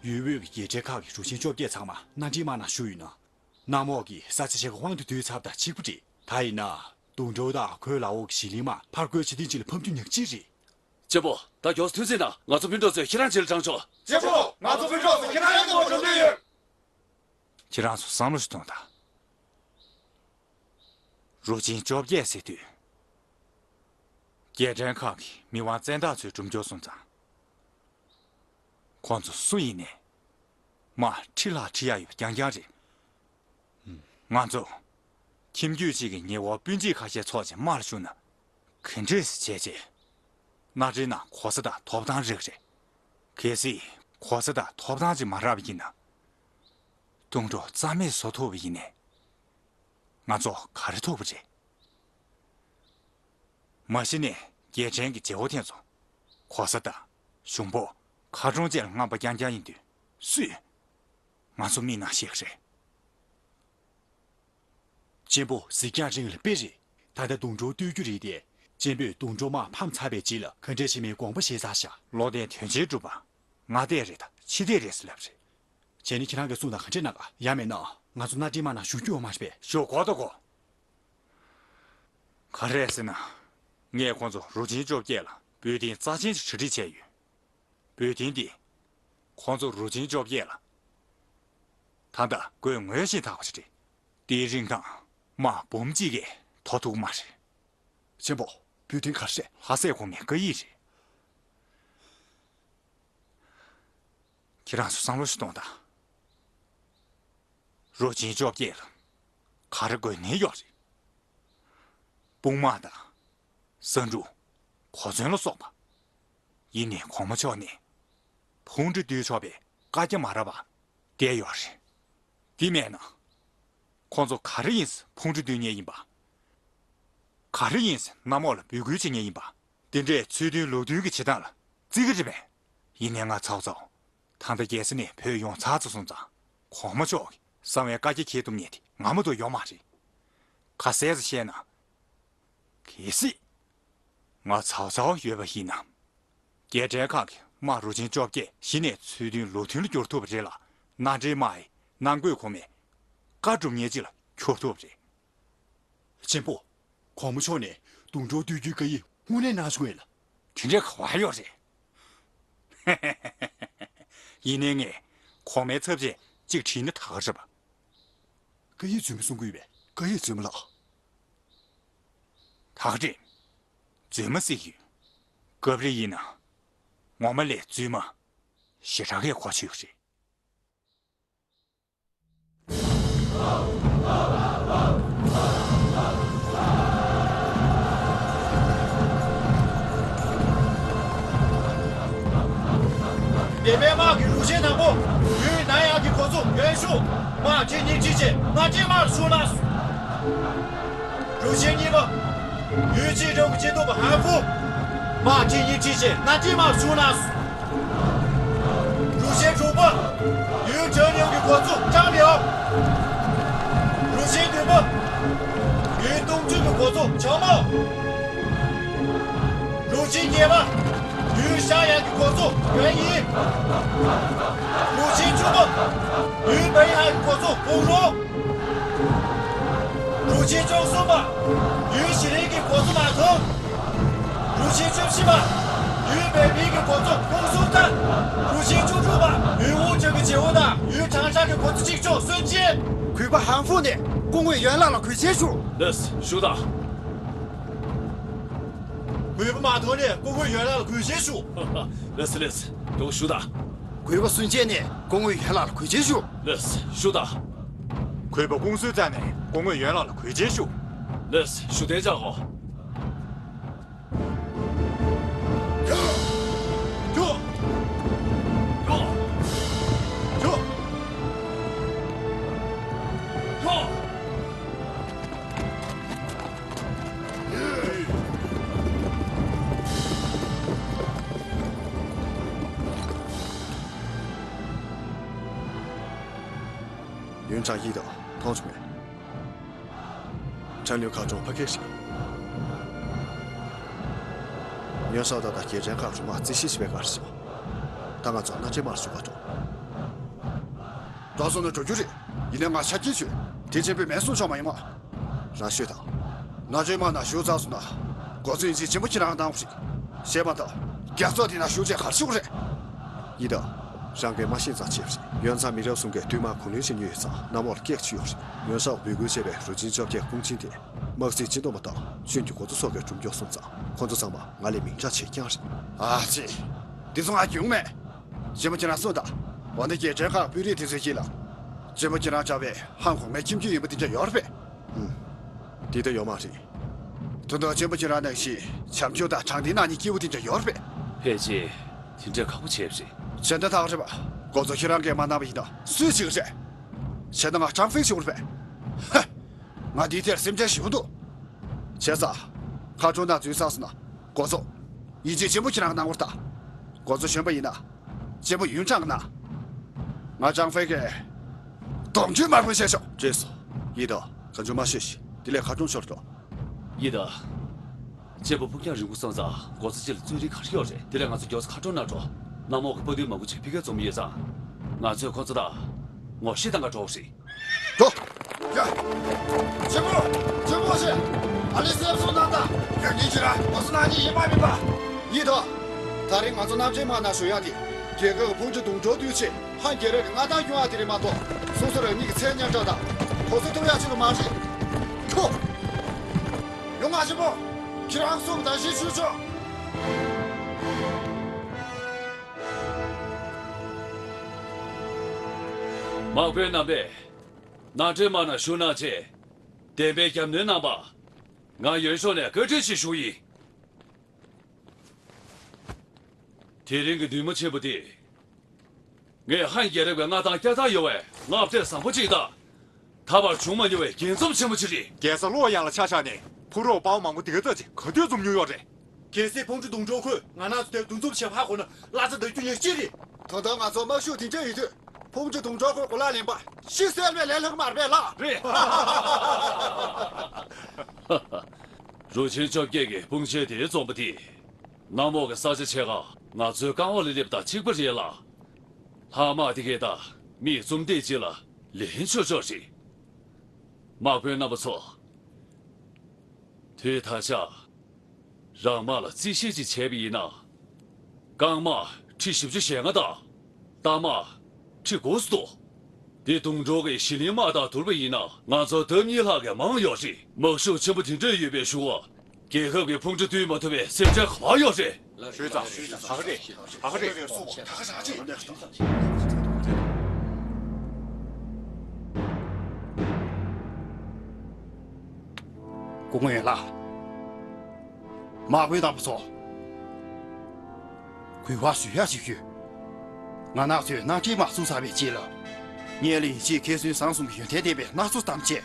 ཡུལ་དབུས་ཀྱི་རྒྱལ་ཕྲན་ཁག་གི་རུ་ཆེན་བཅོ་བརྒྱད་ཚང་མ་མནའ་འབྲེལ་དམག་ནང་ཞུགས་ཡོད་ན། གནམ་འོག་གི་ས་ཆ་ཕྱེད་ཀ་དབང་དུ་བསྡུས་ཚར་དང་གཅིག་པ་རེད། ད་ཡིན་ན་གདོང་གྲོགས་དང་ཁོའི་ལག་འོག་གི་ཞི་ལིང་དམག་ཕར་རྒོལ་བྱེད་ཐེངས་གཅིག་ལ་ཕམ་རྒྱུ་ཉག་གཅིག་རེད། གཅེན་པོ། ད་མགྱོགས་སུ་ཐུགས་རྗེ་གནང་། ང་ཚོ་སྤུན་གྲོགས་ཚོས་ཁྱེད་རང་རྗེས་ལ་འབྲང་ཆོག་གཅེན་པོ། ང་ཚོ་སྤུན་གྲོགས་ཚོས་ཁྱེད་རང་མཉམ་དུ་འགྲོ་འདོད་ཡོད། ཁྱེད་རང་ཚོ་བསམ་བློ་ཞིག་གཏོང་དང་། རུ་ཆེན་བཅོ་བརྒྱད་ཟེར་དུས། རྒྱལ་ཕྲན་ཁག་གི་མི་དབང་བཙན་བདག་ཚོའི་སྒྲུབ་སྦྱོར་སོང་ཙང་། ཁོང་ཚོ་སུ་ཡིན་ནའི། དམག་ཁྲི་ལྷག་ཁྲིད་ཡག་ཡོད་པ་རྐྱང་རྐྱང་རེད། ང་ཚོ། ཁྱིམ་རྒྱུད་གཅིག་གི་ཉེ་འོག་སྤུན་མཆེད་ཁ་ཤས་ཚོགས་བྱས་དམག་ལ་ཞུགས་ན། ག་འདྲས་བྱས་རྗེས། མནའ་འབྲེལ་ནང་གོ་ས་དང་ཐོབ་ཐང་རག་རེད། གལ་སྲིད་གོ་ས་དང་ཐོབ་ཐང་ཅིག་མ་རག་པ་ཡིན་ན། གདོང་གྲོགས་རྩ་མེད་བཟོ་ཐུབ་པ་ཡིན་ནའི། ང་ཚོ་ག་རེ་ཐོབ་པ་རེད། མ་གཞི་ནས་རྒྱལ་ཕྲན་གྱི་བྱེད་པོ་དེ་ཚོ། གོ་ས་དང་གཞུང་ཕོགས་ཁ་གྲོང་བཅས་ལ་རྔམ་པ་རྐྱང་རྐྱང་ཡིན་དུས་སུས་ང་ཚོ་མི་ནང་བཞག་གི་རེད། གཅེན་པོ་གཟིགས་རྒྱང་རིང་ལ་དཔེ་རེད། ད་ལྟ་གདོང་གྲོགས་བཏུལ་རྒྱུ་རེད་དེ། གཅེན་པོས་གདོང་གྲོགས་དམག་ཕམ་ཚར་བའི་རྗེས་ལ་ག་འདྲས་བྱེད་མིན་དགོངས་པ་བཞེས་ཚར་ཤག་བློ་བདེ་དོན་ཆེན་སྒྲུབ་པ། སྔ་ལྟས་རེད་དང་ཕྱི་ལྟས་རེད་ཟེར་ལབ་རེད། བྱས་ནས་ཁྱེད་རང་གིས་གསུངས་དང་ག་འདྲས་གནང་ག་ཡང་མིན་ན་ང་ཚོ་མནའ་འབྲེལ་དམག་ནང་ཞུགས་རྒྱུ་ཡོད་མ་རེད་པས། ཞུ་དགོས་དོ་གོ། ག་རེ་རེད་ཟེར་ན། ངས་ཁོང་ཚོ་རུ་ཆེན་བཅོ་བརྒྱད་ལ་འབུལ་རྟེན་རྩ་ཆེན་ཞིག་གྲ་སྒྲིག་བྱས་ཡོད། འབུལ་རྟེན་འདི། ཁོང་ཚོ་རུ་ཆེན་བཅོ་བརྒྱད་ལ། ད་ལྟ་དགོས་ངེས་ཤིང་ཐག་པ་ཞིག་རེད། དེའི་རིན་ཐང་དམག་འབུམ་གཅིག་གིས་དོ་ཐུབ་ཀྱི་མ་རེད། གཅེན་པོ། འབུལ་རྟེན་ག་རེ་རེད། ལྷ་སྲས་གོང་མའི་བཀའ་ཡིག་རེད། ཁྱེད་རང་ཚོ་བསམ་བློ་ཞིག་གཏོང་དང་། རུ་ཆེན་བཅོ་བརྒྱད་ལ་ག་རེ་དགོས་ནའི་ཡོད་རེད། དཔུང་དམག་དང་། ས་འབྲུ། གོ་མཚོན་ལ་སོགས་པ། ཡིན་ནའི་གོང་མ་མཆོག་ནས་ཕུང་འདྲེ་བཏུལ་ཆོག་པའི་བཀའ་རྒྱ་མ་རག་པ་བསྡད་ཡོད་རེད། དེ་མེད་ན། ཁོང་ཚོ་ག་རེ་ཡིན་ཟེར་ཕུང་འདྲེ་བཏུལ་མཁན་ཡིན་པ། ག་རེ་ཡིན་ཟེར་གནམ་འོག་ལ་འབོད་སྐུལ་བྱེད་མཁན་ཡིན་པ། དེ་འདྲའི་ཚུལ་མཐུན་ལུགས་མཐུན་གྱི་བྱེད་སྟངས་ལ་བརྩི་གི་རེད་པས། ཡིན་ནའི་ང་ཚའོ་ཚའོ། ད་ལྟ་རྒྱལ་ས་ནས་བུད་ཡོང་ཚར་ཚར་སོང་ཙང་། གོང་མ་མཆོག་གིས་གསང་བའི་བཀའ་རྒྱ་འཁྱེར་ཐུབ་མཁན་དེ་ང་མ་གཏོགས་ཡོད་མ་རེད། ཁ་གསལ་ཙམ་བཤད་ན། གལ་སྲིད། ང་ཚའོ་ཚའོ་ཡོད་པ་ཡིན་ན། རྒྱལ་ཕྲན་ཁག་གི་དམག་རུ་ཆེན་བཅོ་བརྒྱད་གཞི་ནས་ཚུལ་མཐུན་ལུགས་མཐུན་ལ་འགྱུར་ཐུབ་པ་རེད་ལ། མནའ་འབྲེལ་དམག་གི་ནང་ཁུལ་གོང་མའི་བཀའ་སྒྲུབ་མཁན་ཅིག་ལ་འགྱུར་ཐུབ་པ་རེད། ཆེན་པོ། གོང་མ་མཆོག་ནས་གདུང་གྲོགས་བཏུལ་རྒྱུའི་བཀའ་ཡིག་དངོས་གནས་གནང་བྱུང་ངས་ལགས། དེ་འདྲའི་ག་བ་ཡོད་རེད། ཡིན་ནའི་ངས་གོང་མའི་ཚབ་བྱས་གཅིག་དྲིས་ན་ད་ག་རེད་པ། བཀའ་ཡིག་རྫུན་མ་གསུང་གི་ཡོད་པས། བཀའ་ཡིག་རྫུན་མ་ལགས། ད་ག་རེད། རྫུན་མ་ཟེར་གྱི་ཡོད། སྐབས་རེ་ཡིན་ན། ངོ་མ་ལས་རྫུན་མ་ཞེ་དྲག་གི་གོ་ཆོད་རེད། འདན་མའི་དམག་གི་རུ་ཆེན་དང་པོ། ཡུལ་ནན་ཡག་གི་འགོ་གཙོ་ཡོན་ཤུ། དམག་ཁྲིམས་སྙིང་བྲིས་བཅས་མནའ་འབྲེལ་དམག་ལ་ཞུགས་གནང་སོང་། རུ་ཆེན་གཉིས་པ། ཡུལ་གཅིག་རམ་གྱི་སྤྱི་ཚོགས་པ་ཧན་ཧྥུ། དམག་ཁྲིམས་སྙིང་བྲིས་བཅས་མནའ་འབྲེལ་དམག་ལ་ཞུགས་གནང་སོང་། རུ་ཆེན་དྲུག་པ། ཡུལ་ཇོ་ནིའུ་གི་འགོ་གཙོ་ཀྲང་ལིའོ། རུ་ཆེན་བདུན་པ། ཡུལ་ཏུང་ཅུན་གྱི་འགོ་གཙོ་ཆའོ་མའོ། རུ་ཆེན་བརྒྱད་པ། ཡུལ་ཤ་ཡང་གི་འགོ་གཙོ་ཡོན་ཡིན། རུ་ཆེན་བཅུ་པ། ཡུལ་པེ་ཧན་གྱི་འགོ་གཙོ་ཀུང་རུ། རུ་ཆེན་བཅུ་གསུམ་པ། ཡུལ་ཞི་ལིན་གྱི་འགོ་གཙོ་མ་ཐུང་། རུ་ཆེན་བཅུ་བཞི་པ། ཡུལ་པེ་པིན་གྱི་འགོ་གཙོ་ཀུང་སུང་ཐན། རུ་ཆེན་བཅུ་དྲུག་པ། ཡུལ་ཝུའུ་ཅུན་གྱི་རྗེ་བོ་དང་ཡུལ་ཁྲང་ཧྲ་གི་འགོ་གཙོ་གཅིག་ལྕོགས་སུན་ཅན། གུས་པ་ཧན་ཧྥུ་ནས་སྐུ་ངོ་ཡོན་ལགས་ལ་གུས་ཞབས་ཞུ། ལགས་སོ། བཞུགས་དང་། གུས་པ་མ་ཐོག་ནས་སྐུ་ངོ་ཡོན་ལགས་ལ་གུས་ཞབས་ཞུ། ལགས་སོ་ལགས་སོ། མགྱོགས་བཞུགས་དང་། གུས་པ་སུན་ཅན་ནས་སྐུ་ངོ་ཡོན་ལགས་ལ་གུས་ཞབས་ཞུ། ལགས་སོ། བཞུགས་དང་། གུས་པ་ཀུང་སུན་ཐན་ནས་སྐུ་ངོ་ཡོན་ལགས་ལ་གུས་ཞབས་ཞུ། ལགས་སོ། བཞུགས་གདན་འཇགས་གོ། ཡུན་ཀྲང་ཡིད་དོ། མཐོང་བྱུང་ངས། ཁྲན་ལུའུ་མཁར་གྲོང་ཕ་གིར་ཞིག། ཡོན་ཧྲའོ་ཏ་དང་རྒྱལ་ཕྲན་ཁག་རུ་དམག་རྩིས་ཞིབ་བྱེད་པའི་སྒར་ཞིག། ད་ང་ཚོ་མནའ་འབྲེལ་དམག་ཞུ་ག་འགྲོ། འགྲོ་སོང་ནས་འགྲོ་རྒྱུ་རེད། ཡིན་ནའི་ང་ཆ་རྐྱེན་བྱོས། དེ་ཆེན་པོའི་མེད་སོང་ཆོག་མ་ཡིན་མ། རང་ཤོད་དང་། མནའ་འབྲེལ་དམག་ནང་ཞུགས་ཚར་སོང་ན། འགོ་གཙོ་ཡིན་ཚེ་ཆེན་པོ་ཁྱེད་རང་གནང་དགོས་རེད། བྱས་མ་ཐག་རྒྱལ་ཚོགས་འདི་ནང་ཞུགས་བྱས་ག་རེ་ཞུ་དགོས་རེད། ཡིན་ད། རང་གིས་མ་ཤེས་ཙང་བྱས་པ་རེད། ཡོན་ཚ་མི་རབས་གསུམ་གས་བདུད་དམག་གུང་ལེན་བྱེད་མྱོང་ཡོད་ཙང་གནམ་འོག་ལ་སྐད་ཆ་ཡོད་རེད། ཡོན་ཧྲའོ་འབོད་སྐུལ་བྱས་པའི་རུ་ཆེན་བཅོ་བརྒྱད་ཀུང་ཆིང་དེ། དམག་སྲིད་སྤྱི་འདོམས་པ་དང་ཆོས་ཀྱི་འགོ་གཙོ་སོགས་ཀྱིས་སྒྲུབ་མགྱོགས་སོང་ཙང་ཁོ་ཚོ་ཚང་མ་ང་ལས་མིང་གྲགས་ཆེ་རྐྱང་རེད། ཨ་ཙི། འདི་ཚོ་ང་སྐྱོན་མེད། ཆེན་པོ་ཁྱེད་རང་གསུངས་དང་། འོ་ན་རྒྱལ་ཕྲན་ཁག་དཔོན་རིགས་དེ་ཚོའི་དཀྱིལ་ལ། ཆེན་པོ་ཁྱེད་རང་འདྲ་བའི་ཧང་གོང་མའི་ཁྱིམ་རྒྱུད་ཡིན་པ་དེ་འདྲ་ཡོད་རེད་པས། ཨུམ། དེ་ལྟ་ཡོད་མ་རེད། ད་དུང་ཆེན་པོ་ཁྱེད་རང་ནང་བཞིན་བྱམས་སྐྱོང་དང་དྲང་བདེན་གནང་མཁན་སྐྱེས་བུ་དེ་འདྲ་ཡོད་རེད་པས། ཕལ་ཆེར་དེ་འདྲ་ཁག་པོ་བྱས་པ་རེད། བྱས་ན་ད་ག་རེད་པ། འགོ་གཙོ་ཁྱེད་རང་གིས་མ་གནང་བ་ཡིན་ན་སུས་བྱེད་ཀྱི་རེད། བྱས་ན་ང་ཀྲང་ཧྥེང་བྱེད་དགོས་རེད་པས། ཧ། ང་འདིའི་ཐད་སེམས་ཁྲལ་ཞེ་པོ་འདུག་བྱས་ཙང་། མཁར་གྲོང་ནང་འཛུལ་ཚར་སོང་ན། འགོ་གཙོ། ཡིན་གཅིག་ཆེན་པོ་ཁྱེད་རང་གནང་བར་ཐལ། འགོ་གཙོ་གཞོན་པ་ཡིན་ན། གཅེན་པོ་ཡུན་ཀྲང་གནང་། ང་ཀྲང་ཧྥེང་གིས། གདོང་རྒྱུད་དམར་པོ་བྱས་ཤོག་བྲིས་སོ། ཡིན་ད། གང་བྱུང་མ་ཤོད་ཤིག་དེ་ལས་མཁར་གྲོང་ཕྱོགས་ལ་འགྲོ། ཡིན་ད། གཅེན་པོ་ཕུགས་རྒྱང་རིང་པོ་སོང་ཙང་འགོ་གཙོ་གཅིག་ལ་རྩོད་རིགས་ག་རེ་ཡོད་རེད། དེ་ལས་ང་ཚོ་མགྱོགས་ཙམ་མཁར་གྲོང་ནང་འགྲོ། གནམ་འོག་གི་དཔའ་རྟུལ་མང་པོ་ཅིག་ཕ་གིར་འཛོམས་ཡོད་ཙང་། ང་ཚོས་ཁོ་ཚོ་དང་ངོ་ཤེས་བཏང་ག་འགྲོ་དགོས་རེད། འགྲོ། ཡ། ཆེན་པོ། ཆེན་པོ་ཞེས། ཨ་ལི་སེམས་གསོ་གནང་དང་། ཡ་གཉིས་ཀྱིས་ར་ང་ཚོ་ནང་གཉིས་ཡིན་མ་མིན་པ། ཡིན་ད། ད་རེས་ང་ཚོ་མནའ་འབྲེལ་དམག་ནང་ཞུགས་ཡག་དེ། རྒྱལ་ཁབ་ཀྱི་ཕུང་འདྲེ་གདུང་གྲོགས་བཏུལ་ཆེད་ཧང་རྒྱལ་རབས་ཀྱི་མངའ་ཐང་སྐྱོང་ཡག་དེ་རེད་མ་གཏོགས། སོ་སོ་རང་ཉིད་ཀྱི་མཚན་སྙན་གྲགས་དང་། གོ་ས་ཐོབ་ཡག་ཆེད་དུ་མ་རེད། ཁྱོ། ཡོང་ང་ཆེན་པོ། ཁྱེད་རང་གསུམ་ད་གཞིས་བཞུགས་ཆོག་དམག་དཔོན་རྣམ་པས། མནའ་འབྲེལ་དམག་ནང་ཞུགས་གནང་ཆེད། འདན་མའི་རྒྱབ་གནོན་གནང་བར། ང་ཡོན་ཤོག་ནས་བཀའ་དྲིན་ཆེ་ཞུ་ཡིན། དེ་རིང་གི་འདུས་མ་ཆེན་པོ་དེ། ངས་ཧན་རྒྱལ་རབས་ཀྱི་མངའ་ཐང་བསྐྱར་དར་ཡོང་བའི་སྔ་ཕྲད་བཟང་པོ་གཅིག་དང་། ད་བར་བྱུང་མ་མྱོང་བའི་རྒྱས་འཛོམས་ཆེན་པོ་ཅིག་རེད། རྒྱལ་ས་ལུའོ་ཡང་ལ་ཆ་བཞག་ནས་ཕུ་རོག་དཔའ་བོ་མང་པོ་དེ་ག་ཙམ་ཅིག་ག་དུས་འཛོམས་མྱོང་ཡོད་རེད། གལ་སྲིད་ཕུང་ཁྲི་དུང་སྒྲོག་ཁོས་ང་རང་ཚོ་དེར་འདུ་འཛོམས་བྱེད་ཕར་གོ་ན་བླ་རྩ་བརྡབ་རྒྱུ་ཉག་གཅིག་རེད། ད་ལྟ་ང་ཚོ་དམག་ཤུགས་དེ་འདྲ་ཡོད་དུས་ཕུང་ཁྲི་དུང་སྒྲོག་ཁོས་གོ་ལག་ལེན་པ་ཤི་གསལ་བའི་ལས་སླ་པོ་མ་རེད་པས་ལགས། རེད། རུ་ཆེན་བཅོ་བརྒྱད་ཀྱི་དཔུང་ཆེན་དེ་འཛོམས་པ་དེ། གནམ་འོག་གི་ས་ཆ་ཕྱེད་ཀ་ང་ཚོའི་རྐང་འོག་ལ་སླེབས་དང་གཅིག་པ་རེད་ལ། ལྷག་དམག་དེ་གས་དང་མིའི་བཙུན་མདེལ་གཅིག་ལ་ལན་ཆོག་ཆོག་རེད། དམག་དཔོན་རྣམ་པ་ཚོ། དུས་ད་ཆ་རང་དམག་ལ་རྩིས་བཤེར་ཅིག་བྱས་པ་ཡིན་ན། རྐང་དམག་ཁྲི་བཞི་བཅུ་ཞེ་ལྔ་དང་། རྟ་དམག་ཁྲི་དགུ་ཙམ་འདུག་དེ་དུང་སྒྲོག་གི་ཞི་ལིང་དམག་དང་བསྡུར་བ་ཡིན་ན་ང་ཚོ་ལྡབ་གཉིས་ལྷག་གིས་མང་ཡོད་རེད། དམག་ཤུགས་ཆེན་པོ་དེ་འདྲ་ཡོད་པའི་གཞུག་གུ། རྒྱལ་ཁབ་ཀྱི་ཕུང་ཁྲི་བཏུལ་མ་ཐུབ་པའི་སེམས་ཁྲལ་ག་པར་ཡོད་རེད། ཞུས་ཙང་། ཞུས་ཙང་། ཧ་གོ་རེད། ཧ་གོ་རེད། སྐུ་ངོ་ཡོན་ལགས། དམག་དཔོན་རྣམ་པ་ཚོ། གུས་པ་ཞུ་ཡག་ཅིག་ཡོད། ང་རང་ཚོས་གནམ་གྲུའི་དམག་བཙུགས་ཚར་བའི་རྗེས་ལ། ངས་ལིན་ཅིའི་མཁས་བཙུན་བཟང་གསུམ་གྱི་ཡོན་ཏན་ལྡན་པའི་སྣ་ཚོགས་ཐམས་ཅད་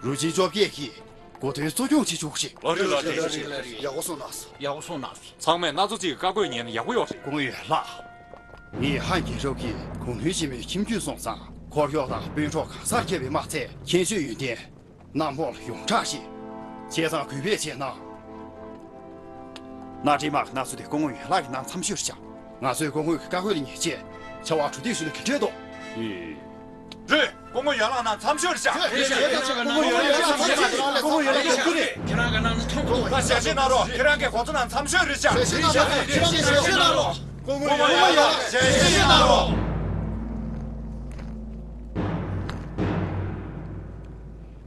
རུ་ཆེན་བཅོ་བརྒྱད་ཀྱིས་འགོ་འདྲེན་གཙོ་སྐྱོང་བྱེད་ཆོག་ཞིང་། ལགས་རེད། ལགས་རེད། ཡག་པོ་གསུངས་གནང་སོང་། ཡག་པོ་གསུངས་གནང་སོང་། ཚང་མས་སྣ་ཚོགས་གཅིག་གི་བཀའ་བཀོད་ཉན་ན་ཡག་པོ་ཡོད་རེད། སྐུ་ངོ་ཡོན་ལགས། ངས་ཧན་རྒྱལ་རབས་ཀྱི་གུང་ལྷན་ཆེན་མོའི་ཁྱིམ་རྒྱུད་སོང་ཙང་འཁོར་གཡོག་དང་དཔོན་གྲོགས་གང་སར་ཁྱབ་པའི་དམག་རྩལ་མཁྱེན་དཔྱོད་ཡོན་ཏན། གནམ་འོག་ལ་ཡོངས་གྲགས་ཤིང་། བྱས་ཙང་གུས་པས་བྱས་ན། གནམ་གྲུའི་དམག་གི་སྣ་ཚོགས་དེ་སྐུ་ངོ་ཡོན་ལགས་ཀྱིས་གནང་མཚམས་ཤོར་བཞག་ང་ཚོས་སྐུ་ངོ་གི་བཀའ་བཀོད་ལ་ཉན་ཆེད་ཆར་པ་དྲུག་སྟེང་ཞུ་ན་ག་འདྲས་འདུག་ཨེ། རེད། སྐུ་ངོ་ཡོན་ལགས་གནང་མཚམས་ཤོར་བཞག་རེད། རེད། རེད། སྐུ་ངོ་ཡོན་ལགས་གནང་མཚམས་ཤོར་བཞག་སྐུ་ངོ་ཡོན་ལགས་ཐུགས་ཁུར་རེད། ཁྱེད་རང་གིས་གནང་ན་ཐུགས་ཁུར། ད་ཞལ་བཞེས་གནང་རོགས། ཁྱེད་རང་གིས་ཁོང་ཚོ་གནང་མཚམས་ཤོར་རེད་བཞག་ཞལ་བཞེས་གནང་རོགས། ཁྱེད་རང་གིས་ཞལ་བཞེས་གནང་རོགས། སྐུ་ངོ་ཡོན་ལགས་ཞལ་བཞེས་གནང་རོགས།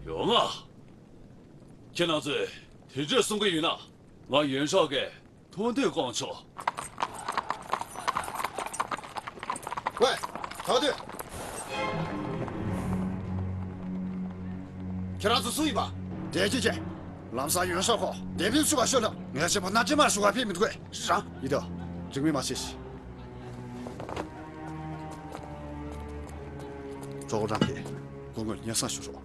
ཡོང་ང་། ཁྱེད་རང་ཚོས་དེ་འདྲས་གསུང་གི་ཡོད་ན། ང་ཡོན་ཧྲོ་གིས་ཐུགས་འདོད་སྐོང་ཆོག་ཝེ། ག་དུས། ཁྱེད་རང་ཚོ་སུ་ཡིན་པ། དེ་ཅི་བྱེད། ལམ་སང་ཡོན་ཧྲོ་ཁོ་དེ་ཕན་ཚུན་བ་ཤོད་ལ། ངས་བྱས་པ་སྣ་འདྲེན་མར་ཞུ་བ་ཕེབས་མི་འདུག་གས། རང་། ཡིན་ད། འགྲིག་མིན་མ་བྱེད་ཤིག་གྲོགས་རང་གིས་སྐུ་ངོར་སྙན་སེང་ཞུ་རོགས།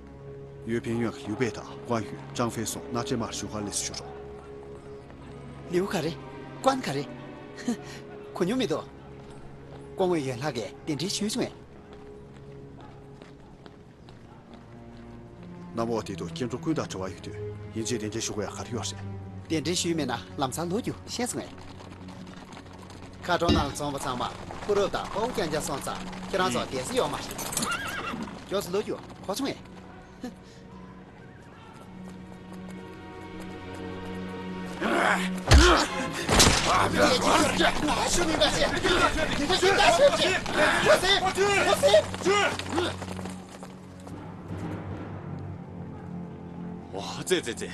ཡུས་ཕིང་ཡོན་གྱིས་ལིའུ་པེ་དང་ཀུའན་ཡུས་ཀྲང་ཧྥེ་སོགས་སྣ་འདྲེན་མར་ཞུ་གར་སླེབས་སུ་ཞུ་རོགས། ལིའུ་ག་རེ། ཀུའན་ག་རེ། གོ་མྱོང་མི་འདུག་སྐུ་ངོ་ཡོན་ལགས་ཀྱིས་གདན་འདྲེན་ཞུས་བྱུང་ངས། གནམ་འོག་འདི་དུ་སྐྱེ་འགྲོ་ཀུན་དང་འབྲེལ་བ་ཡོད་དུས་ཡིན་གཅིག་མིན་གཅིག་ཞུ་དགོས་ཡག་ག་རེ་ཡོད་རེད། གདན་འདྲེན་ཞུས་མེད་ན་ལམ་སང་ལོག་རྒྱུ་ཤེས་སོང་ངས། མཁའ་གྲོང་ནང་ལ་འཛོམས་པ་ཚང་མ་ཕུ་རབ་དང་དཔའ་བོ་རྐྱང་རྐྱང་སོང་ཙང་ཁྱེད་རང་ཚོ་བསྡད་ས་ཡོད་མ་རེད། མགྱོགས་སུ་ལོག་རྒྱུ་གོ་སོང་ངས། འོ་ཙེ་ཙེ་ཙེ།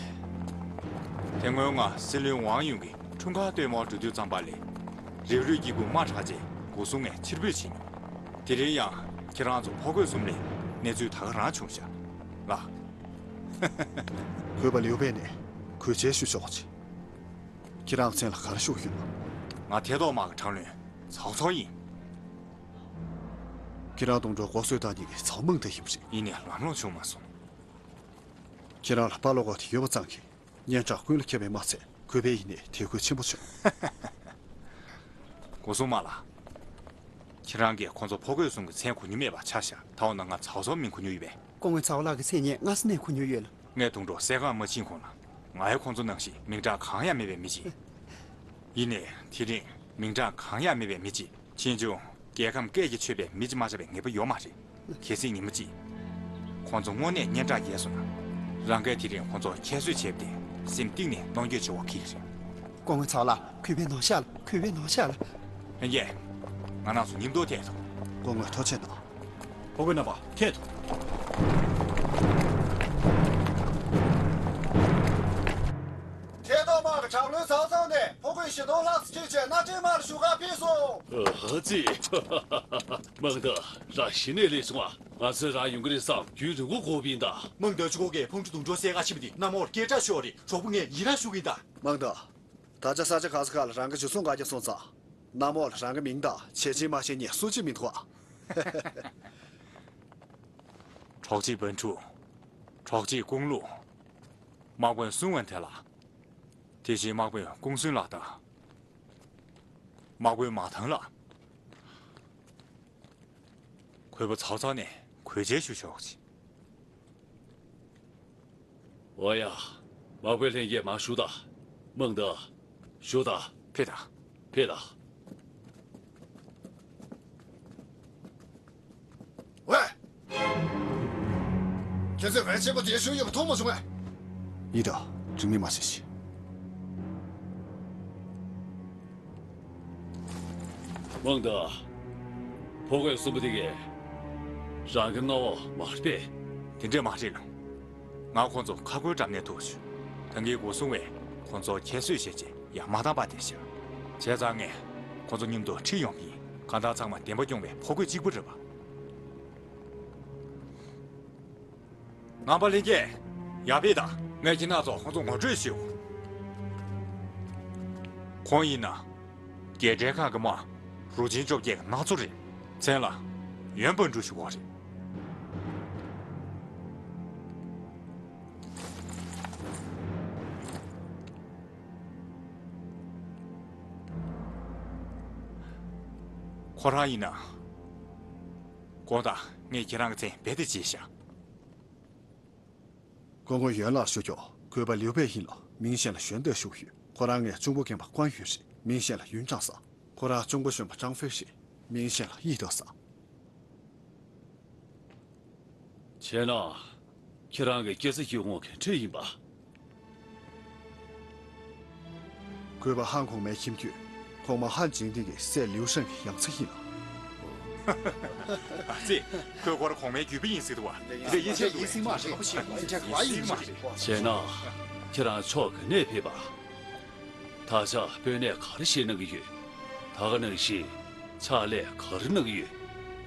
དེ་སྔོན་ང་སྲིད་བློན་ཝང་ཡུང་གི་འཁྲུངས་སྐར་སྟོན་མོར་འགྲོ་དུས་ཙམ་པ་ལས། རེའུ་རུས་སྐྱེ་རྒུ་མ་དྲག་རྗེས་སྒོ་སྲུང་ངས་ཕྱིར་འབུད་བྱས་མྱོང་། དེ་རིང་ཡང་ཁྱེད་རང་ཚོ་ཕོ་རྒོད་གསུམ་ལས་གནས་ཚུལ་ད་ག་རང་བྱུང་ཤག་ལགས། གུས་པ་ལིའུ་པེ་ནས་གུས་བཅས་ཞུ་ཆོག་ཅིག་ཁྱེད་རང་མཚན་ལ་ག་རེ་ཞུ་གི་ཡོད་ན། ང་ཐེ་ཏོག་དམག་གི་དྲག་བློན་ཚའོ་ཚའོ་ཡིན། ཁྱེད་རང་དུང་སྒྲོག་མགོ་གསོས་བཏང་མཁན་གྱི་ཚའོ་མིང་དེ་ཡིན་པ་རེད། ཡིན་ནའི་ལམ་ལྷོང་བྱུང་མ་སོང་། ཁྱེད་རང་ལ་དཔའ་བློ་ཁོག་དེ་ཡོད་པ་ཙམ་གྱིས་སྙན་གྲགས་ཀུན་ལ་ཁྱབ་པས་མ་ཚད་གུས་པས་ཡིན་ནའི་དད་གུས་ཆེན་པོ་བྱུང་། སྒོ་སྲུང་མ་ལགས། ཁྱེད་རང་གིས་ཁོང་ཚོ་ཕོ་རྒོད་གསུམ་གྱི་མཚན་གོ་མྱོང་མེད་པ་ཆ་བཞག་ད་འོ་ན་ང་ཚའོ་ཚའོ་མིང་གོ་མྱོང་ཡོད་པས། སྐུ་ངོ་ཚའོ་ལགས་ཀྱི་མཚན་སྙན་སྔ་ས་ནས་གོ་མྱོང་ཡོད་ལ། ངས་དུང་སྒྲོག་སའི་སྒང་མ་ཕྱིན་གོང་ལ། ང་ཡང་ཁོང་ཚོ་ནང་བཞིན་མིང་གྲགས་གང་ཡང་མེད་པའི་མི་གཅིག་ཡིན་ནའི་དེ་རིང་མིང་གྲགས་གང་ཡང་མེད་པའི་མི་གཅིག་ཕྱིས་འབྱུང་རྒྱལ་ཁམས་སྐད་ཀྱིས་ཆོད་པའི་མི་གཅིག་མ་ཆགས་པའི་ངེས་པ་ཡོད་མ་རེད། གལ་སྲིད་ཉིན་མ་གཅིག་ཁོང་ཚོ་དངོས་གནས་སྙན་གྲགས་རྒྱས་སོང་ན། རང་གིས་དེ་རིང་ཁོང་ཚོར་ཁྱད་གསོད་བྱས་པ་དེ་སེམས་གཏིང་ནས་གནོང་འགྱོད་བྱེད་དགོས་ཀྱི་རེད། སྐུ་ངོ་ཚའོ་ལགས། གུས་པས་ནོར་ཤག་ལ། གུས་པས་ནོར་ཤག་ལ། ལྷན་རྒྱས། ང་རང་ཚོ་མཉམ་དུ་ཐད་དོ། སྐུ་ངོ་ཐུགས་རྗེ་གནང་། ཕོ་རྒོད་རྣམ་པ་ཁྱེད། ཐད་གཏོང་དམག་གི་དྲག་བློན་ཚའོ་ཚའོ་ནས་ཕོ་རྒོད་བཞི་སྟོང་ལྷག་ཙམ་ཅིག་བཅས་སྣ་འདྲེན་དམག་ལ་ཞུགས་གར་ཕེབས་སོང་། ཨ་ཙི། མང་ཐོས་རང་གཞི་ནས་སླེབས་སོང་ང་། ང་ཚོས་རང་ཡོང་གི་རེད་བསམ་རྒྱུན་རིང་པོ་འགོར་བ་ཡིན་ད། མང་ཐོས་ཆུ་ཁོག་གི་ཕུང་ཁྲི་དུང་སྒྲོག་སའི་ཁ་ཕྱིན་པ་དེ་གནམ་འོག་སྐད་གྲགས་ཤོར་བ་རེད། གྲོགས་པོ་ངས་ཡི་རངས་ཞུ་གི་ཡིན་ད། མང་ཐོས། ད་ཆ་ས་ཆ་ག་ས་ག་ལ་རང་གི་འཇུ་བཟུང་འགའ་རྒྱབ་སོང་ཙང་། གནམ་འོག་ལ་རང་གི་མིང་དང་བྱས་རྗེས་མ་ཤེས་མཁན་སུ་གཅིག་མི་འདུག་ཨ། གྲོགས་གཅིག་པན་ཕྲུག་གྲོགས་གཅིག་ཀུང་ལུ། དམག་དཔོན་སུན་ཝན་ཐེ་ལགས། དེ་བཞིན་དམག་དཔོན་ཀུང་སུན་ལགས་དང་། དམག་དཔོན་མ་ཐང་ལགས། གུས་པ་ཚའོ་ཚའོ་ནས་གུས་མཇལ་ཞུ་ཆོག་ཅིག་འོ་ཡ། དམག་དཔོན་ལྷན་རྒྱས་མར་བཞུགས་དང་། མང་དང་། བཞུགས་དང་། ཕེབས་དང་། ཕེབས་དང་། ཝེ། ཁྱེད་ཚོས་ཝེ་ཆེན་པོ་དེ་བཞུགས་ཡོད་པ་མཐོང་མ་བྱུང་ངས། ཡིན་ད། འགྲིག་མིན་མ་བྱེད་ཤིག་མང་དང་། ཕོ་རྒོད་གསུམ་པོ་དེ་གས་རང་གི་མངའ་འོག་མ་རེད་པས། དེ་འདྲས་མ་རེད་ལགས། ང་ཁོང་ཚོ་ཁ་ཁོའི་འགྲམ་ནས་ཐུག་བྱུང་། ད་གིན་སྒོ་སྲུང་བས་ཁོང་ཚོ་ཁྱད་གསོད་བྱས་རྗེས་ཡར་མ་བཏང་པ་དེ་བྱས། བྱས་ཙང་ངས་ཁོང་ཚོ་མཉམ་དུ་ཁྲིད་ཡོང་གི་ཡིན། གང་ལྟར་ཚང་མ་བདེན་པ་སྐྱོང་བའི་ཕོ་རྒོད་གཅིག་པུ་རེད་པ། ངན་པ་ལྷན་རྒྱས། ཡར་ཕེབས་དང་། ངས་ཁྱེད་རང་ཚོ་ཁོང་ཚོ་ངོ་སྤྲོད་ཞུ། ཁོང་ཡིན་ན། རྒྱལ་ཕྲན་ཁག་གི་དམག་རུ་ཆེན་བཅོ་བརྒྱད་ཀྱི་དམག་ཚོགས་རེད། མཚན་ལ་ཡོན་པན་ཀྲུའུ་ཞུ་བ་རེད། ཁོ་རང་ཡིན་ན། དགོངས་དག་ངས་ཁྱེད་རང་གི་མཚན་རྦད་དེ་བརྗེད་བཞག་སྐུ་ངོ་ཡོན་ལགས་ཞུ་ཆོག་གུས་པ་ལིའུ་པེ་ཡིན་ལ། མིང་གཞན་ལ་ཞོན་ཏེ་ཞུ་ཡོད། ཁོ་རང་ངའི་གཅུང་པོ་རྒན་པ་ཀོན་ཡུས་རེད། མིང་གཞན་ལ་ཡུན་ཀྲང་ཟེར། ཁོ་རང་གཅུང་པོ་གཞོན་པ་ཀྲང་ཧྥེ་རེད། མིང་གཞན་ལ་ཡི་ཏོ་ཟེར། བྱས་ན། ཁྱེད་རང་གི་སྐྱེས་ས་ཡུལ་ངོ་གི་འཕྲོད་ཡིན་པ། གུས་པ་ཧན་གོང་མའི་ཁྱིམ་རྒྱུད། གོང་མ་ཧན་ཅིང་ཏིང་གི་སྲས་ལིའུ་ཧྲན་གྱི་ཡང་སྲིད་ཡིན་ལ། ཨ་ཙི། ཁོས་ཁོ་རང་གོང་མའི་རྒྱུད་པ་ཡིན་ཟེར་འདུག་བ། དེ་འདྲ་ཡིན་ཆེ་འདུག་བ། ཡིན་སྲིད་མ་རེད། ཡིན་སྲིད་མ་རེད། བྱས་ན། ཁྱེད་རང་ཕྱོགས་ག་ནས་ཕེབས་པ། ད་ཆ་དཔོན་གནས་ག་རེ་བཞེས་གནང་གི་ཡོད། ད་ག་ནང་བཞིན་ཕྱག་ལས་ག་རེ་གནང་གི་ཡོད།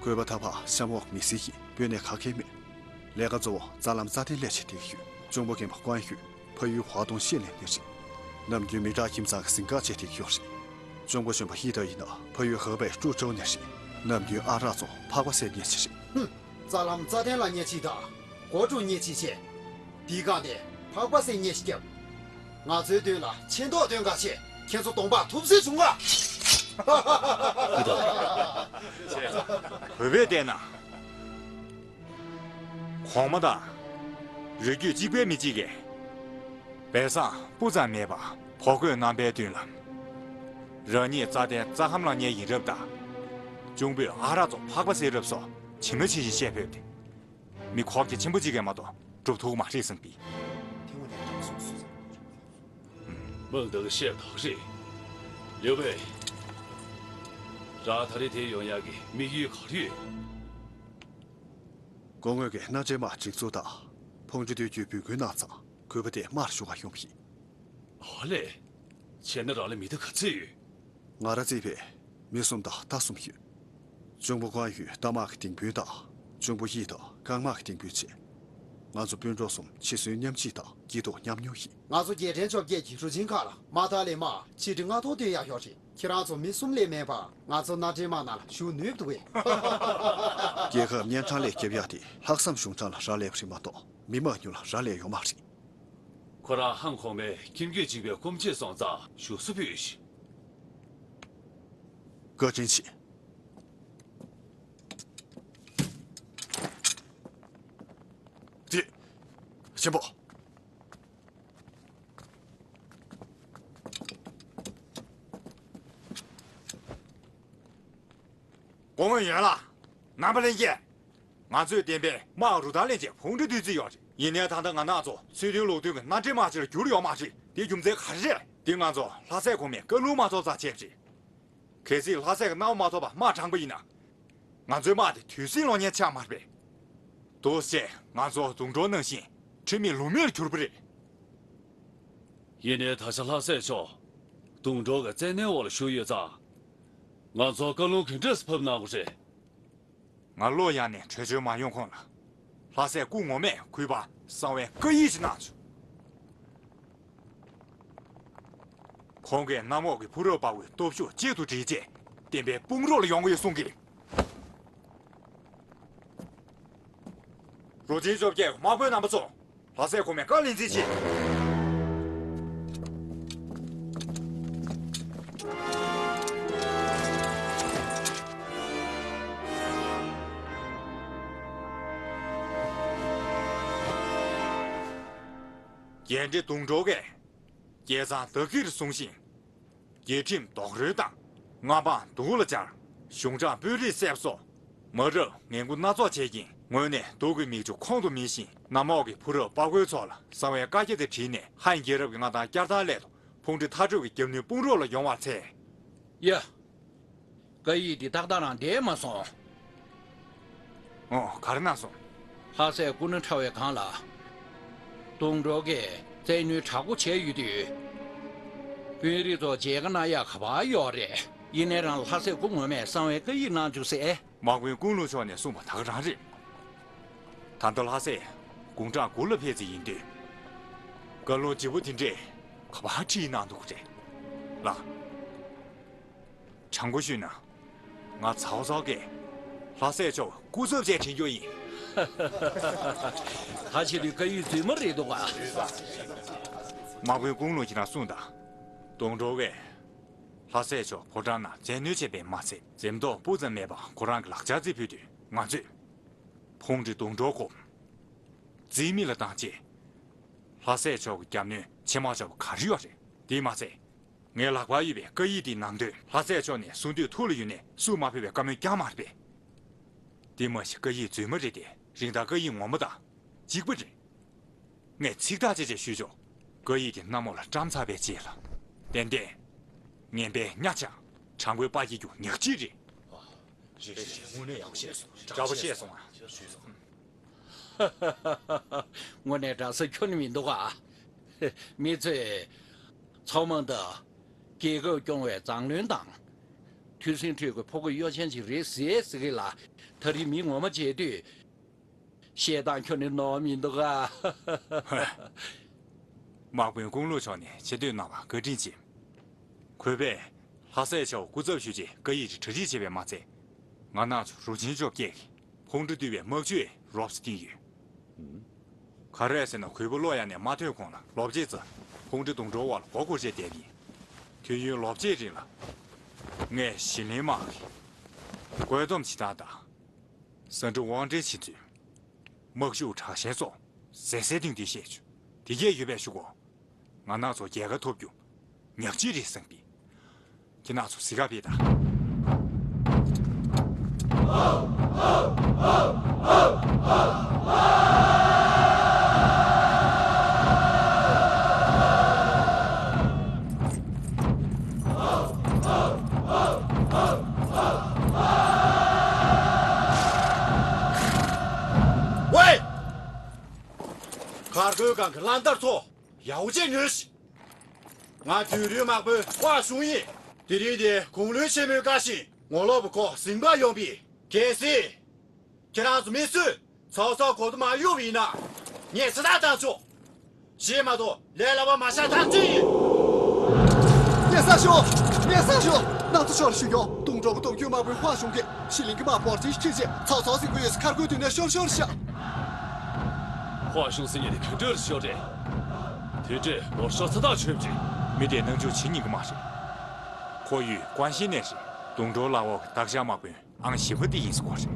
གུས་པ་ད་བར་གཤམ་འོག་མི་སེར་གྱི་དཔོན་གནས་ག་གེ་མེད། ལས་ཀ་གཙོ་བོ་རྩ་ལམ་རྩ་ལྡན་ལས་བྱེད་བསྡད་ཀྱི་ཡོད། གཅུང་པོ་རྒན་པ་ཀོན་ཡུས་ཕ་ཡུལ་ཧྭ་ཏུང་ཤེས་ལས་ནས་རེད། ནམ་རྒྱུན་མི་དྲག་ཁྱིམ་ཚང་གི་གཟིམ་ཁང་བྱས་བསྡད་ཀྱི་ཡོད་རེད། གཅུང་པོ་གཞོན་པ་ཡི་ཏོ་ཡིན་ན་ཕ་ཡུལ་ཧེ་པའི་ཀྲུའུ་ཀྲོའུ་ནས་རེད། ནམ་རྒྱུན་ཨ་རག་བཙོང་ཕག་པ་བསད་ཉེས་ཅིག་རེད། ཧུམ། རྩ་ལམ་རྩ་ལྡན་ལ་ཉེས་ཅིག་དང་། སྒོ་ཕྲུག་ཉེས་ཅིག་བྱས། དེའི་སྒང་ནས་ཕག་པ་བསད་ཉེས་ཤིག་བརྒྱབ། ང་ཚོའི་དོན་ལ་ཆེ་མདོག་སྟོན་ག་བྱས། ཁྱེད་ཚོ་གདོང་པ་ཐུབ་ཚོད་བྱུང་ག་བོད་པས་བལྟས་ན། གོང་མ་དང་། རིགས་རྒྱུད་གཅིག་པའི་མི་གཅིག་གིས། སྦས་གསང་སྤུ་ཙམ་མེད་པར་ཕོ་རྒོད་རྣམ་པའི་མདུན་ལ། རང་ཉིད་རྩ་ལྡན་རྩ་ཁམས་ལ་ཉེ་ཡིན་རབས་དང་། གཅུང་པོས་ཨ་རག་ཚོ་ཕག་པ་བསད་རབས་སོགས་ཇི་མ་ཇི་བཞིན་བཤད་ཕོད་དེ། མི་ཁོག་རྒྱ་ཆེན་པོ་གཅིག་གིས་མ་གཏོགས་སྒྲུབ་ཐུབ་མ་རེད་བསམ་པས། མང་དག་བཤད་དག་རེད། ལིའུ་པེ། རང་ད་རེས་དེ་ཡོང་ཡག་གི་དམིགས་ཡུལ་ག་རེ་ཡོད། སྐུ་ངོ་གིས་མནའ་འབྲེལ་དམག་སྒྲིག་འཛུགས་དང་། ཕུང་ཁྲི་སྟོད་རྒྱུའི་འབོད་སྐུལ་གནང་ཙང་། གུས་པ་དེ་དམག་ཞུ་ག་ཡོང་བ་ཡིན། ཨ་ལས། བྱས་ན་རང་ལ་མི་སྡེ་ག་ཚོད་ཡོད། ང་རང་བརྩིས་པས་མི་གསུམ་དང་རྟ་གསུམ་ཡོད། གཅུང་པོ་ཀོན་ཡུས་རྟ་དམག་གི་སྡིངས་དཔོན་དང་། གཅུང་པོ་ཡི་ཏོ་རྐང་དམག་གི་སྡིངས་དཔོན་བྱས། ང་ཚོ་སྤུན་གྲོགས་གསུམ་འཆི་གསོན་མཉམ་སྐྱིད་དང་སྐྱིད་སྡུག་མཉམ་མྱོང་ཡིན། ང་ཚོ་རྒྱལ་ཕྲན་བཅོ་བརྒྱད་ཀྱི་རུ་ཆེན་ཁག་ལ་དམག་ཐག་ལས་དམག་ཆིག་ཁྲི་ལྔ་སྟོང་བཏོན་ཡག་ཡོད་རེད། ཁྱེད་རང་ཚོ་མི་གསུམ་ལས་མེད་པ་ང་ཚོ་མནའ་འབྲེལ་དམག་ནང་ལ་ཞུགས་ནུས་འདུག་གས། རྒྱལ་ཁབ་གཉན་འཕྲང་ལས་རྒྱབ་ཡག་དེ་ལྷག་བསམ་གཞུང་དྲང་ལ་རག་ལས་པ་རེད་མ་གཏོགས་མི་མང་ཉུང་ལ་རག་ལས་ཡོད་མ་རེད། ཁོ་རང་ཧན་གོང་མའི་ཁྱིམ་རྒྱུད་གཅིག་པའི་སྐུ་མཆེད་སོང་ཙང་བཞུགས་སུ་ཕུལ་ཞིག་བཀའ་དྲིན་ཆེ། ཏེ། ཆེན་པོ། སྐུ་ངོ་ཡོན་ལགས། རྣམ་པ་ལྷན་རྒྱས། ང་ཚོས་བདེན་པའི་དམག་རུ་སྟར་ལེན་བྱས་ཕུང་འདྲེ་བསྡུ་རྩིས་ཡོད་རེད། ཡིན་ནའི་ད་ལྟ་ང་རང་ཚོ་སྲིད་དོན་ལུགས་མཐུན་གྱི་མནའ་འབྲེལ་དམག་ཅིག་ལ་འགྱུར་ཡོད་མ་རེད། དེའི་རྒྱུ་མཚན་ག་རེ་རེད། དེ་ང་ཚོ་ལྷ་སའི་གོང་མའི་བཀའ་ལུང་མ་ཐོབ་ཙང་བྱས་པ་རེད། གལ་སྲིད་ལྷ་སའི་གི་མནའ་མ་ཐོབ་པར་དམག་དྲངས་པ་ཡིན་ན། ང་ཚོའི་དམག་དེ་དུས་ཟིང་ལོག་ཉེན་ཆགས་མ་རེད་པས། འདུག་སེ་ང་ཚོ་དུང་སྒྲོག་ནང་བཞིན་ཁྲིམས་མེད་ལུགས་མེད་ལ་གྱུར་པ་རེད། ཡིན་ནའི་ད་ཆ་ལྷ་སའི་ཕྱོགས་དུང་སྒྲོག་གི་བཙན་གནོན་འོག་ལ་ཞུགས་ཡོད་ཙང་། ང་ཚོ་བཀའ་ལུང་ག་འདྲས་ཕབ་གནང་དགོས་རེད། ང་གློ་ཡག་ནས་བྲོས་བྱོལ་མ་ཡོང་གོང་ལ། ལྷ་སའི་སྐུ་ངོ་མས་གུས་པར་གསང་བའི་བཀའ་ཡིག་ཅིག་གནང་བྱུང་། ཁོང་གིས་གནམ་འོག་གི་ཕོ་རབ་དཔའ་བོའི་སྟོབས་ཤུགས་གཅིག་ཏུ་བསྒྲིལ་རྗེས། བསྟན་པའི་དཔུང་རོགས་ལ་ཡོང་གི་ཡོད་གསུང་གི། རུ་ཆེན་བཅོ་བརྒྱད་དམག་དཔོན་རྣམ་པ་ཚོ། ལྷ་སྲས་གོང་མས་བཀའ་ལན་འཛིན་བྱེད། རྒྱས་འབྲིང་དུང་སྒྲོག་གིས་རྒྱལ་མཚམས་བདག་གིར་བཟུང་ཞིང་། རྒྱལ་ཁྲིམས་རྡོག་རོལ་དང་། མངའ་འབངས་སྡུག་ལ་སྦྱར། གཞུང་དྲང་དཔོན་རིགས་བསད་གསོ། མ་རབས་ངན་དགུ་སྣ་ཚོགས་བྱས་ཀྱིན་ངོས་ནས་སྡུག་གི་མིག་ཆུ་ཁོང་དུ་མིད་བཞིན་གནམ་འོག་གི་ཕོ་རབ་དཔའ་རྒོད་ཚོ་ལ་གསང་བའི་བཀའ་རྒྱ་དེ་བྲིས་ནས་ཧན་རྒྱལ་རབས་ཀྱི་མངའ་ཐང་བསྐྱར་དར་སླད་དུ་ཕུང་འདྲེ་མཐའ་དྲུག་གི་རྒྱབ་ནུས་དཔུང་རོགས་ལ་ཡོང་བར་འཚལ། ཡ། བཀའ་ཡིག་འདི་ཏག་ཏག་རང་བསྡད་མ་སོང་། ཨོ། ག་རེ་གནང་སོང་། ལྷ་སྲས་སྐུ་ན་ཕྲ་བའི་སྒང་ལ། དུང་སྒྲོག་གིས་བཙན་གནོན་དྲག་པོ་བྱས་ཡོད་དུས། དཔོན་རིགས་ཚོ་མཇལ་ཁ་གནང་ཡག་ག་པར་ཡོད་རེད། ཡིན་ནའི་རང་ལྷ་སྲས་སྐུ་ངོ་མས་གསང་བའི་བཀའ་ཡིག་གནང་བཅུག་ཟེར། དམག་དཔོན་ཀུང་ལུང་མཆོག་ནས་གསུངས་པ་ད་ག་རང་རེད། ད་ལྟ་ལྷ་སྲས་དགུང་གྲངས་དགུ་ལ་ཕེབས་ཚེ་ཡིན་དུས། བཀའ་ལུང་ལྗིད་པོ་དེ་འདྲས་ག་པར་ཁྲིད་གནང་འདུག་རེད་ལགས། དྲང་པོ་ཞུས་ན། ང་ཚའོ་ཚའོ་གིས་ལྷ་སྲས་མཆོག་སྐུ་ཚབ་བྱས་དྲན་རྒྱུ་ཡིན། ད་བྱེད་དུས་བཀའ་ཡིག་རྫུན་མ་རེད་འདུག་ག། དམག་དཔོན་ཀུང་ལུང་ཁྱེད་རང་གསུངས་དང་། དུང་སྒྲོག་གིས་ལྷ་སྲས་མཆོག་ཕོ་བྲང་ནང་བཙན་གནོན་བྱས་པས་མ་ཚད་འཛེམ་དོགས་སྤུ་ཙམ་མེད་པར་ཁོ་རང་གི་ལག་ཆ་རྩིས་ཕུལ་དུས་ང་ཚོས་ཕུང་འདྲེ་དུང་སྒྲོག་ཁོ་རྩིས་མེད་ལ་བཏང་རྗེས། ལྷ་སྲས་མཆོག་གི་རྒྱབ་གནོན་ཆེ་མ་ཆེ་བ་ག་རེ་ཡོད་རེད། དེས་མ་ཚད། ངའི་ལག་པར་ཡོད་པའི་བཀའ་ཡིག་དེའི་ནང་དོན་ལྷ་སྲས་མཆོག་ནས་གསུང་དུས་ཐུགས་ལ་ཡོད་ནས་སུས་མ་ཕུལ་བའི་བཀའ་མོལ་རྐྱང་མ་རེད་པས། དེ་མ་གཞི་བཀའ་ཡིག་རྫུན་མ་རེད་དེ་རིན་ཐང་བཀའ་ཡིག་ངོ་མ་དང་གཅིག་པ་རེད། ངས་ཚིག་ཐག་བཅད་བྱས་ཞུས་ཆོག་བཀའ་ཡིག་དེ་གནམ་འོག་ལ་བཀྲམ་ཚར་བའི་རྗེས་ལ། ཏན་ཏན། ངན་པའི་གཉའ་ཆག་དྲང་པོའི་དཔའ་སྐྱེད་རྒྱུ་ཉག་གཅིག་རེད། རེད་རེད། དངོས་གནས་ཡག་པོ་བཤད་སོང་། འདྲ་པོ་བཤད་སོང་ཨ། དངོས་གནས་འདྲ་ས་ཁྱོན་ནས་མི་འདུག་ཨ། མི་ཚོས་ཚང་མ་འདི་རྒྱལ་ཁབ་སྐྱོང་བའི་མཛངས་བློན་དང་། ཐོས་སེམས་ཁྲོད་ཀྱི་ཕོ་རྒོད་གཡོ་ཅན་ཅིག་རེད་ཟེར་ཟེར་གི་ལ། ད་རེས་མི་ངོ་མ་མཇལ་དུས། བཤད་སྟངས་ཁྱོན་ནས་ནོར་མི་འདུག་ག། དམག་དཔོན་ཀུང་ལུང་མཆོག་ནས་ཆེ་བསྟོད་གནང་བར་བཀའ་དྲིན་ཆེ། གུས་པས་ལྷ་སྲས་མཆོག་སྐུ་ཚབ་ཞུས་རྗེས་བཀའ་ཡིག་ཅིག་གྲ་སྒྲིག་བྱས་པས་མ་ཚད། ང་རང་ཚོ་རུ་ཆེན་བཅོ་བརྒྱད་ཀྱིས་ཕུང་འདྲེ་བཏུལ་བའི་དམག་ཇུས་རོབ་ཙམ་བཏིང་ཡོད། ག་རེ་ཟེར་ན་གུས་པ་བློ་ཡག་ནས་མ་ཐོན་གོང་ལ་ལོ་བརྒྱད་ཙམ་ཕུང་འདྲེ་དུང་སྒྲོག་འོག་ལ་མགོ་སྒུར་བྱས་བསྡད་པ་ཡིན། དུས་ཡུན་ལོ་བརྒྱད་རིང་ལ། ངས་ཞི་ལིང་དམག་གི་བཀོད་འདོམས་བྱེད་སྟངས་དང་། ཟ་འབྲུ་དབང་འབྲེལ་བྱེད་ཚུལ། དམག་ཤུགས་དྲག་ཞན་སོགས་གསལ་གསལ་ཐིང་ཐིང་ཤེས་བྱུང་། དེ་གས་ཡོད་པའི་གཞུག་གུ། ང་རང་ཚོ་རྒྱལ་ཁ་ཐོབ་རྒྱུ་ཉག་གཅིག་རེད་བསམ་གི། ཁྱེད་རང་ཚོ་གཟིགས་ག་ཕེབས་དང་། ཝེ། གར་གོས་སྒང་གི་གླང་དར་ཚོ། ཡག་པོ་བྱས་ཉོན་ཞིག་ང་དུས་རུས་དམག་དཔོན་ཧྭ་ཞུང་ཡིན། དེ་རིང་འདི་གུང་ལུན་ཆེན་མོའི་བཀའ་བཞིན་ངོ་ལོག་པ་ཁོ་ཟིང་པ་ཡོང་པས། གལ་སྲིད། ཁྱེད་རང་ཚོ་མི་སུས་ཚའོ་ཚའོ་གོ་ཐོས་མ་གཡུགས་པ་ཡིན་ན། ངས་ཚ་ཐག་བཏང་ཆོག་བྱས་མ་གཏོགས་ལས་སླ་བ་མ་བཞག་ཐག་གཅོད་ཡིན། ངས་ས་ཞོག་ངས་ས་ཞོག་ང་ཚོ་ཤོར་ཞུ་ཡོང་། དུང་སྒྲོག་གི་སྟོབས་རྒྱུད་དམག་དཔོན་ཧྭ་ཞུང་གིས་ཞི་ལིང་གི་དམག་འབོར་ཆེན་ཞིག་ཁྲིད་རྗེས་ཚའོ་ཚའོ་ཟིང་པོ་ཡོད་སའི་མཁར་ཁུལ་མདུན་ནས་ཤོར་ཤོར་བཞག་ཧྭ་ཞུང་ཟེར་མཁན་དེ་ག་འདྲ་ཞིག་རེད། དེ་འདྲས་ལོ་ཤ་ཚ་ཐག་ཆོད་པ་རེད། མི་དེ་ནམ་རྒྱུན་ཇི་སྙེད་ཀྱི་དམག་རེད། ཁོ་ཡུལ་ཀོན་ཤིན་ནས་རེད། དུང་སྒྲོག་ལ་འོག་གི་སྟག་ཤར་དམག་དཔོན་ཨང་བཞི་པ་དེ་ཡིན་ས་ཁོ་རེད།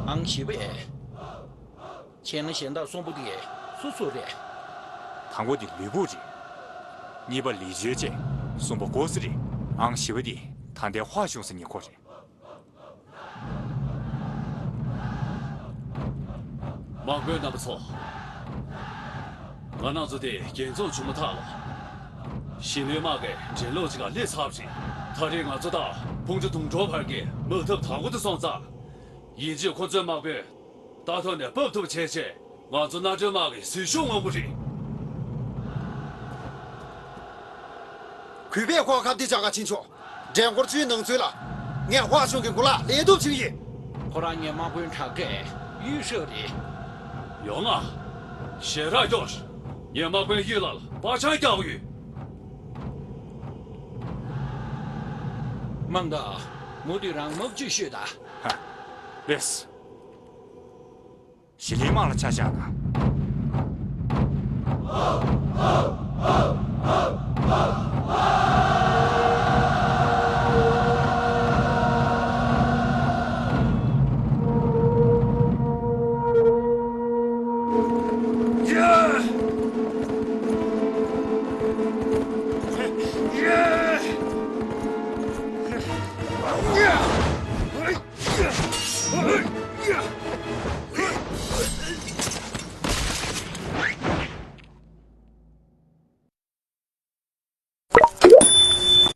ཨང་བཞི་པ་ཨེ། བྱས་ན་གཞན་དག་གསུམ་པོ་དེ་སུ་སུ་རེད། དང་པོ་དེ་ལུས་པོ་རེད། གཉིས་པ་ལི་ཇོ་བྱས། གསུམ་པ་གོ་སི་རེད། ཨང་བཞི་པ་དེ་ད་ལྟའི་ཧྭ་ཞུང་ཟེར་མཁན་ཁོ་རེད། དམག་དཔོན་རྣམ་པ་ཚོ། ང་རང་ཚོ་དེ་རྒྱལ་འཛོམས་བྱུང་མ་ཐག་ལ། ཞི་ལིང་དམག་གི་འགྲན་ལོག་ཅིག་ལ་སླེབས་ཚར་བ་རེད། ད་རེས་ང་ཚོ་དང་ཕུང་འདྲེ་དུང་སྒྲོག་བར་གྱི་དམག་འཐབ་དང་པོ་དེ་སོང་ཙང་། ཡིན་གཅིག་ཁོ་ཚོའི་དམག་དཔོན་རྟ་ཐོག་ནས་བབས་ཐུབ་བྱས་རྗེས་ང་ཚོ་མནའ་མགྲོན་དམག་གི་ཟིལ་ཤུགས་མངོན་པོ་རེད། གུས་པས་ཁོ་ཁ་གཏད་བཅག་ག་ཕྱིན་ཆོག་འགྲན་འཁོར་བཅུའི་ནང་ཚུད་ལ། ངས་ཧྭ་ཞུང་གི་མགོ་ལ་ལས་གཏོད་བྱེད་ཀྱི་ཡིན། ཁོ་རང་ངའི་དམག་དཔོན་དྲག་གི་གཡུལ་ཤོག་རེད། ཡོང་ང་། ཞེ་དྲག་སྐྱོ། ངའི་དམག་དཔོན་གཡུལ་ལ་ལ་པ་ཆང་རྒྱག་གི་ཡོད། མང་ག། མུ་མཐུད་རང་མུ་མཐུད་ཤོད་ད། ཧ། ལེས། ཞི་ལིའི་དམག་ལ་ཆ་བཞག་ན།